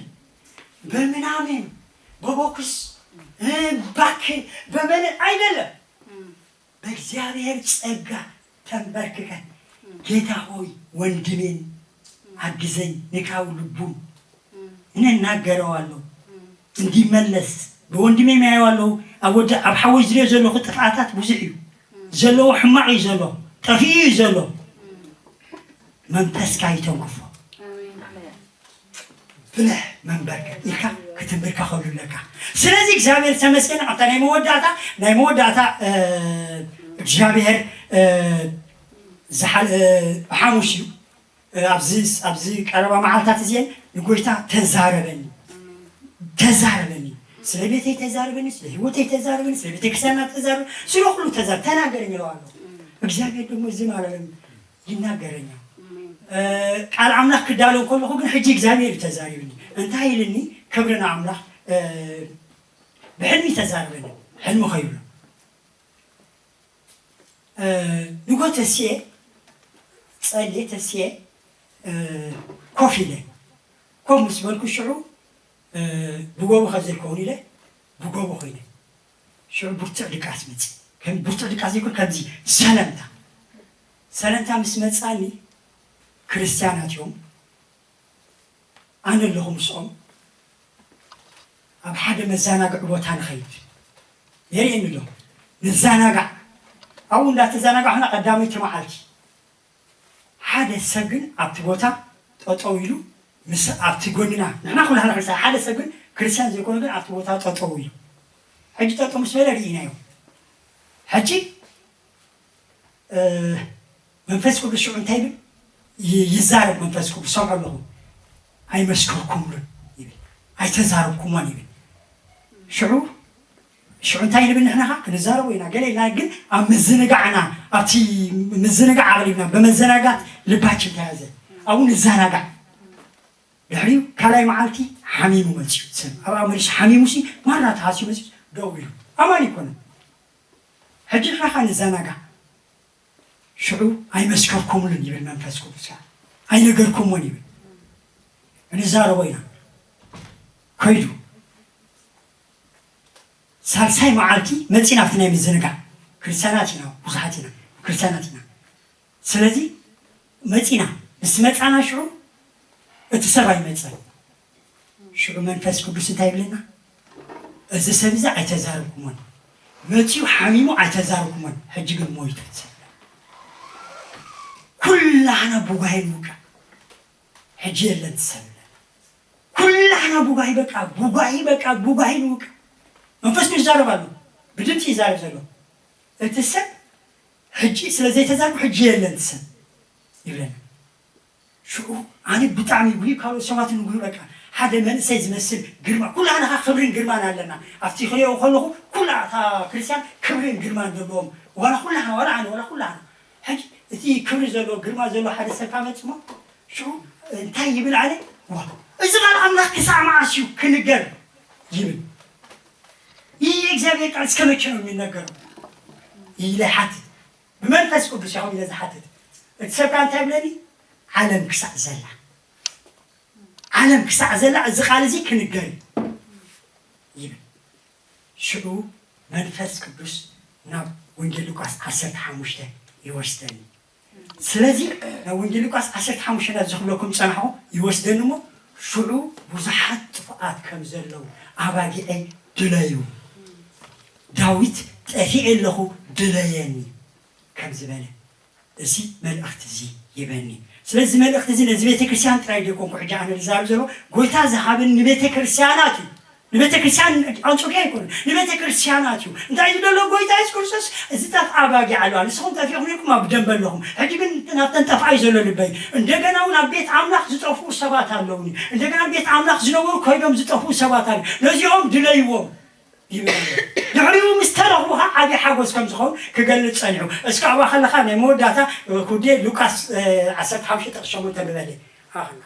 በምናምን በቦክስ፣ እ፣ ባክ በመነ አይደለም። በእግዚአብሔር ጸጋ ተንበርክከን ጌታ ሆይ ወንድሜን አግዘኝ፣ ንካው ልቡን እኔ እናገረዋለሁ እንዲመለስ። በወንድሜ የሚያየዋለሁ፣ ኣብ ወደ፣ ኣብ ሓወይ ዝሪኦ ዘለኹ ጥፍኣታት ብዙሕ እዩ። ዘለዎ ሕማቕ እዩ ዘሎ፣ ጠፊኡ እዩ ዘሎ። መንፈስካ ይተንክፎ። ኣሜን። ብልሕ መንበርከክ ኢልካ ክትንበርከኸሉ ኣለካ። ስለዚ እግዚኣብሔር ተመስገን። ኣብታ ናይ መወዳእታ፣ ናይ መወዳእታ፣ እ፣ እግዚኣብሔር፣ እ፣ ዝሓል-፣ እ፣ ሓሙስ እዩ። እ፣ ኣብዚ፣ ኣብዚ ቀረባ መዓልታት እዚአን ንጎይታ ተዛረበኒ፣ ተዛረበኒ፣ ስለ ቤተይ ተዛረበኒ፣ ስለ ህይወተይ ተዛረበኒ፣ ስለ ቤተክርስትያንና ተዛረበኒ፣ ስለ ኩሉ ተዛረ-፣ ተናገረኝ እለዋለሁ። እግዚኣብሔር ደግሞ ዝም አላለም፣ ይናገረኛል። እ፣ ቃል ኣምላኽ ክዳሎ ከለኹ ግን ሕጂ እግዚኣብሔር እዩ ተዛሪብኒ። እንታይ ኢልኒ? ክብሪ ንኣምላኽ፣ እ፣ ብሕልሚ ተዛረበኒ። ሕልሚ ከይብሎ እ፣ ንጎ ተስኤ፣ ጸልየ ተስኤ፣ እ፣ ኮፍ ኢለ። ኮፍ ምስ በልኩ ሽዑ፣ እ፣ ብጎቦ ከ ዘይከውን ኢለ፣ ብጎቦ ኮይነ። ሽዑ ብርቱዕ ድቃስ መጽእ። ከም ብርቱዕ ድቃስ ዘይኮን፣ ከምዚ ሰለምታ፣ ሰለምታ ምስ መጻኒ፣ ክርስትያናት እዮም፣ ኣነ ኣለኹ ምስኦም፣ ኣብ ሓደ መዘናግዒ ቦታ ንኸይድ፣ የርእየኒ ኣሎ። ንዘናጋዕ። ኣብኡ እንዳተዘናጋዕና፣ ቀዳመይቲ መዓልቲ፣ ሓደ ሰብ ግን ኣብቲ ቦታ ጠጠው ኢሉ፣ ምስ ኣብቲ ጎንና፣ ንሕና ኩላህና ክርስትያን፣ ሓደ ሰብ ግን ክርስትያን ዘይኮነ ግን ኣብቲ ቦታ ጠጠው ኢሉ፣ ሕጂ ጠጠው ምስ በለ ርኢናዮ። ሕጂ መንፈስ ቅዱስ ሽዑ እንታይ ይብል? ይዛረብ መንፈስ ቅዱስ፣ ሰምዖ ኣለኹ። ኣይመስከርኩምሉን ይብል፣ ኣይተዛረብኩሞን ይብል። ሽዑ ሽዑ እንታይ ንብል ንሕና ኸ? ክንዛረቦ ኢና፣ ገለ ኢልና፣ ግን ኣብ ምዝንጋዕና፣ ኣብቲ ምዝንጋዕ ኣቕሊብና፣ በመዘናጋት ልባችን ተያዘ። ኣብኡ ንዘናጋዕ። ድሕሪኡ ካልኣይ መዓልቲ ሓሚሙ መጺኡ ሰብ፣ ኣብኣ መሊሱ ሓሚሙ ሲ ማራ ተሃስዩ መጺኡ ደው ኢሉ። ኣማን ኣይኮነን። ሕጂ ንሕና ኸ ንዘናጋዕ። ሽዑ ኣይመስከርኩምሉን ይብል መንፈስ ቅዱስ፣ ኣይነገርኩምዎን ይብል። ክንዛረቦ ኢና። ከይዱ ሳልሳይ መዓልቲ መጺና ኣብቲ ናይ ምዝንጋዕ። ክርስትያናት ኢና፣ ብዙሓት ኢና፣ ክርስትያናት ኢና። ስለዚ መጺና፣ ምስ መጻና ሽዑ እቲ ሰብ ኣይመጸን። ሽዑ መንፈስ ቅዱስ እንታይ ይብለና? እዚ ሰብ እዚ ኣይተዛረብኩሞን፣ መጺኡ ሓሚሙ ኣይተዛረብኩሞን፣ ሕጂ ግን ሞይቱ ትሰብለ። ኩላህና ብጓሂ ንውቃዕ። ሕጂ የለን ትሰብለ። ኩላህና ብጓሂ በቃ፣ ብጓሂ በቃ፣ ብጓሂ ንውቃዕ። መንፈስ ቅዱስ ይዛረብ ኣሎ፣ ብድምፂ ይዛረብ ዘሎ። እቲ ሰብ ሕጂ ስለ ዘይተዛረቡ ሕጂ የለን ትሰብ ይብለና። ሽዑ ኣነ ብጣዕሚ ጉሂ፣ ካልኦት ሰባት ንጉሂ። በቃ ሓደ መንእሰይ ዝመስል ግርማ፣ ኩላህና ኸዓ ክብርን ግርማን ኣለና። ኣብቲ ክሪኦ ከለኹ ኩላ እታ ክርስትያን ክብርን ግርማን ዘለዎም፣ ዋላ ኩላህና፣ ዋላ ኣነ፣ ዋላ ኩላህና። ሕጂ እቲ ክብሪ ዘለዎ፣ ግርማ ዘለዎ ሓደ ሰብ ካመጽሞ ሽዑ እንታይ ይብል ኣለ? ዋ፣ እዚ ቃል ኣምላኽ ክሳዕ መዓስ እዩ ክንገር? ይብል። ይህ የእግዚአብሔር ቃል እስከ መቼ ነው የሚነገረው? ኢለ ሓትት። ብመንፈስ ቅዱስ ኢኹም ኢለ ዝሓትት። እቲ ሰብ ከኣ እንታይ ይብለኒ? ዓለም ክሳዕ ዘላ፣ ዓለም ክሳዕ ዘላ እዚ ቃል እዚ ክንገር እዩ ይብል። ሽዑ መንፈስ ቅዱስ ናብ ወንጌል ሉቃስ ዓሰርተ ሓሙሽተ ይወስደኒ። ስለዚ ናብ ወንጌል ሉቃስ ዓሰርተ ሓሙሽተ ናብ ዝኽብለኩም ጸናሕኹ ይወስደኒ እሞ፣ ሽዑ ብዙሓት ጥፉኣት ከም ዘለዉ፣ ኣባጊዐይ ድለዩ፣ ዳዊት ጠፊኤ ኣለኹ ድለየኒ ከም ዝበለ፣ እዚ መልእኽቲ እዚ ይበኒ። ስለዚ መልእኽቲ እዚ ነዚ ቤተ ክርስቲያን ጥራይ ዘይኮንኩ ሕጂ ኣነ ዝዛረብ ዘሎ፣ ጎይታ ዝሃበኒ ንቤተ ክርስቲያናት እዩ። ንቤተ ክርስቲያን ኣንጾኪያ ኣይኮነን፣ ንቤተ ክርስቲያናት እዩ። እንታይ እዩ ዘሎ ጎይታ የሱስ ክርስቶስ? ዝጠፍኣ ኣባጊዕ ኣለዋ። ንስኹም ጠፊእኹም ኢልኩም ኣብ ደንበ ኣለኹም። ሕጂ ግን ናብተን ጠፍኣ እዩ ዘሎ ልበይ። እንደገና እውን ኣብ ቤት ኣምላኽ ዝጠፍኡ ሰባት ኣለውኒ። እንደገና ኣብ ቤት ኣምላኽ ዝነበሩ ኮይኖም ዝጠፍኡ ሰባት ኣለዉ። ነዚኦም ድለይዎም። ይብል ኣሎ። ድሕሪኡ ምስ ተረኽቡ ኸዓ ዓብዪ ሓጎስ ከም ዝኸውን ክገልጽ ጸኒሑ። እስከ ኣብኣ ከለኻ ናይ መወዳእታ፣ እ፣ ኩዴ ሉቃስ፣ እ፣ ዓሰርተ ሓሙሽተ ጥቕሲ ሸሞንተ ብበለ። ኣኸና።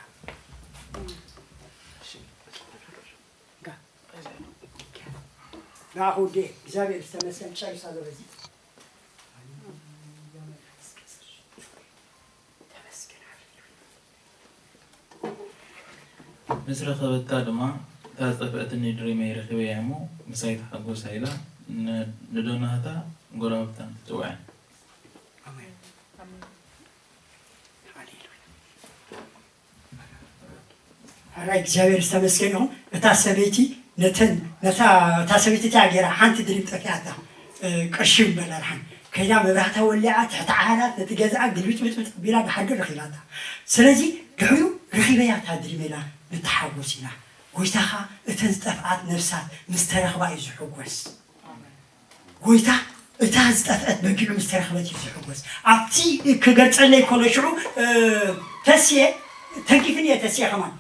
ና ኩዴ፣ እግዚኣብሔር ዝተመስገን ጨርሳ ዝበዚ። ምስ ረኸበታ ድማ፣ "እታ ዝጠፍአትኒ ድሪመይ ረኺበያ እሞ ምሳይ ተሓጎሳ" ኢላ ን-፣ ንዶናህታ ጎረባብታን ትጽውዐን። ኣሜን። ሃሌሉያ። ሕራይ እግዚኣብሔር ዝተመስገነ ይኹን። እታ ሰበይቲ ነተን፣ ነታ፣ እታ ሰበይቲ እቲኣ ገይራ ሓንቲ ድሪም ጠፊኣታ። እ፣ ቅርሺ እምበር ኣድሓን ከይዳ መብራህታ ወሊዓ፣ ትሕቲ ዓራት ነቲ ገዛኣ ግልብጥብጥብጥ ኣቢላ ብሓድር ረኺባታ። ስለዚ ድሕሪኡ ረኺበያ እታ ድሪም ኢላ ንተሓጎስ ኢና። ጎይታ ኸኣ እተን ዝጠፍኣት ነፍሳት ምስ ተረኽባ እዩ ዝሕጎስ። ጎይታ እታ ዝጠፍአት በጊዑ ምስ ተረኽበት እዩ ዝሕጎስ። ኣብቲ ክገልጸለይ ከሎ ሽዑ፣ እ፣ ተስየ፣ ተንኪፍኒ እየ ተስየ ከማን።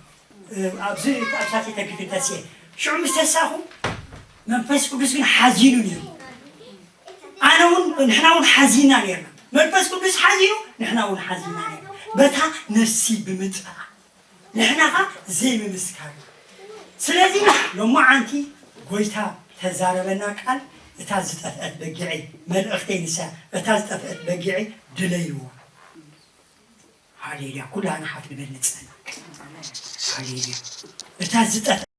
ኣብዚ ኣብ ሳተይ ተንኪፊ ተስየ። ሽዑ ምስ ተሳኹ መንፈስ ቅዱስ ግን ሓዚኑ ነይሩ። ኣነ እውን፣ ንሕና እውን ሓዚና ነይርና። መንፈስ ቅዱስ ሓዚኑ፣ ንሕና እውን ሓዚና ነይርና። በታ ነፍሲ ብምጥፋኣ፣ ንሕና ኸ ዘይምምስካር። ስለዚ ሎማዓንቲ ጎይታ ተዛረበና ቃል፣ እታ ዝጠፍአት በጊዐይ፣ መልእኽተይ ንሳ፣ እታ ዝጠፍአት በጊዐይ ድለይዋ። ሃሌሉያ። ኩላህና ሓፍ ንበል ንጸና። ሃሌሉያ። እታ ዝጠፍአት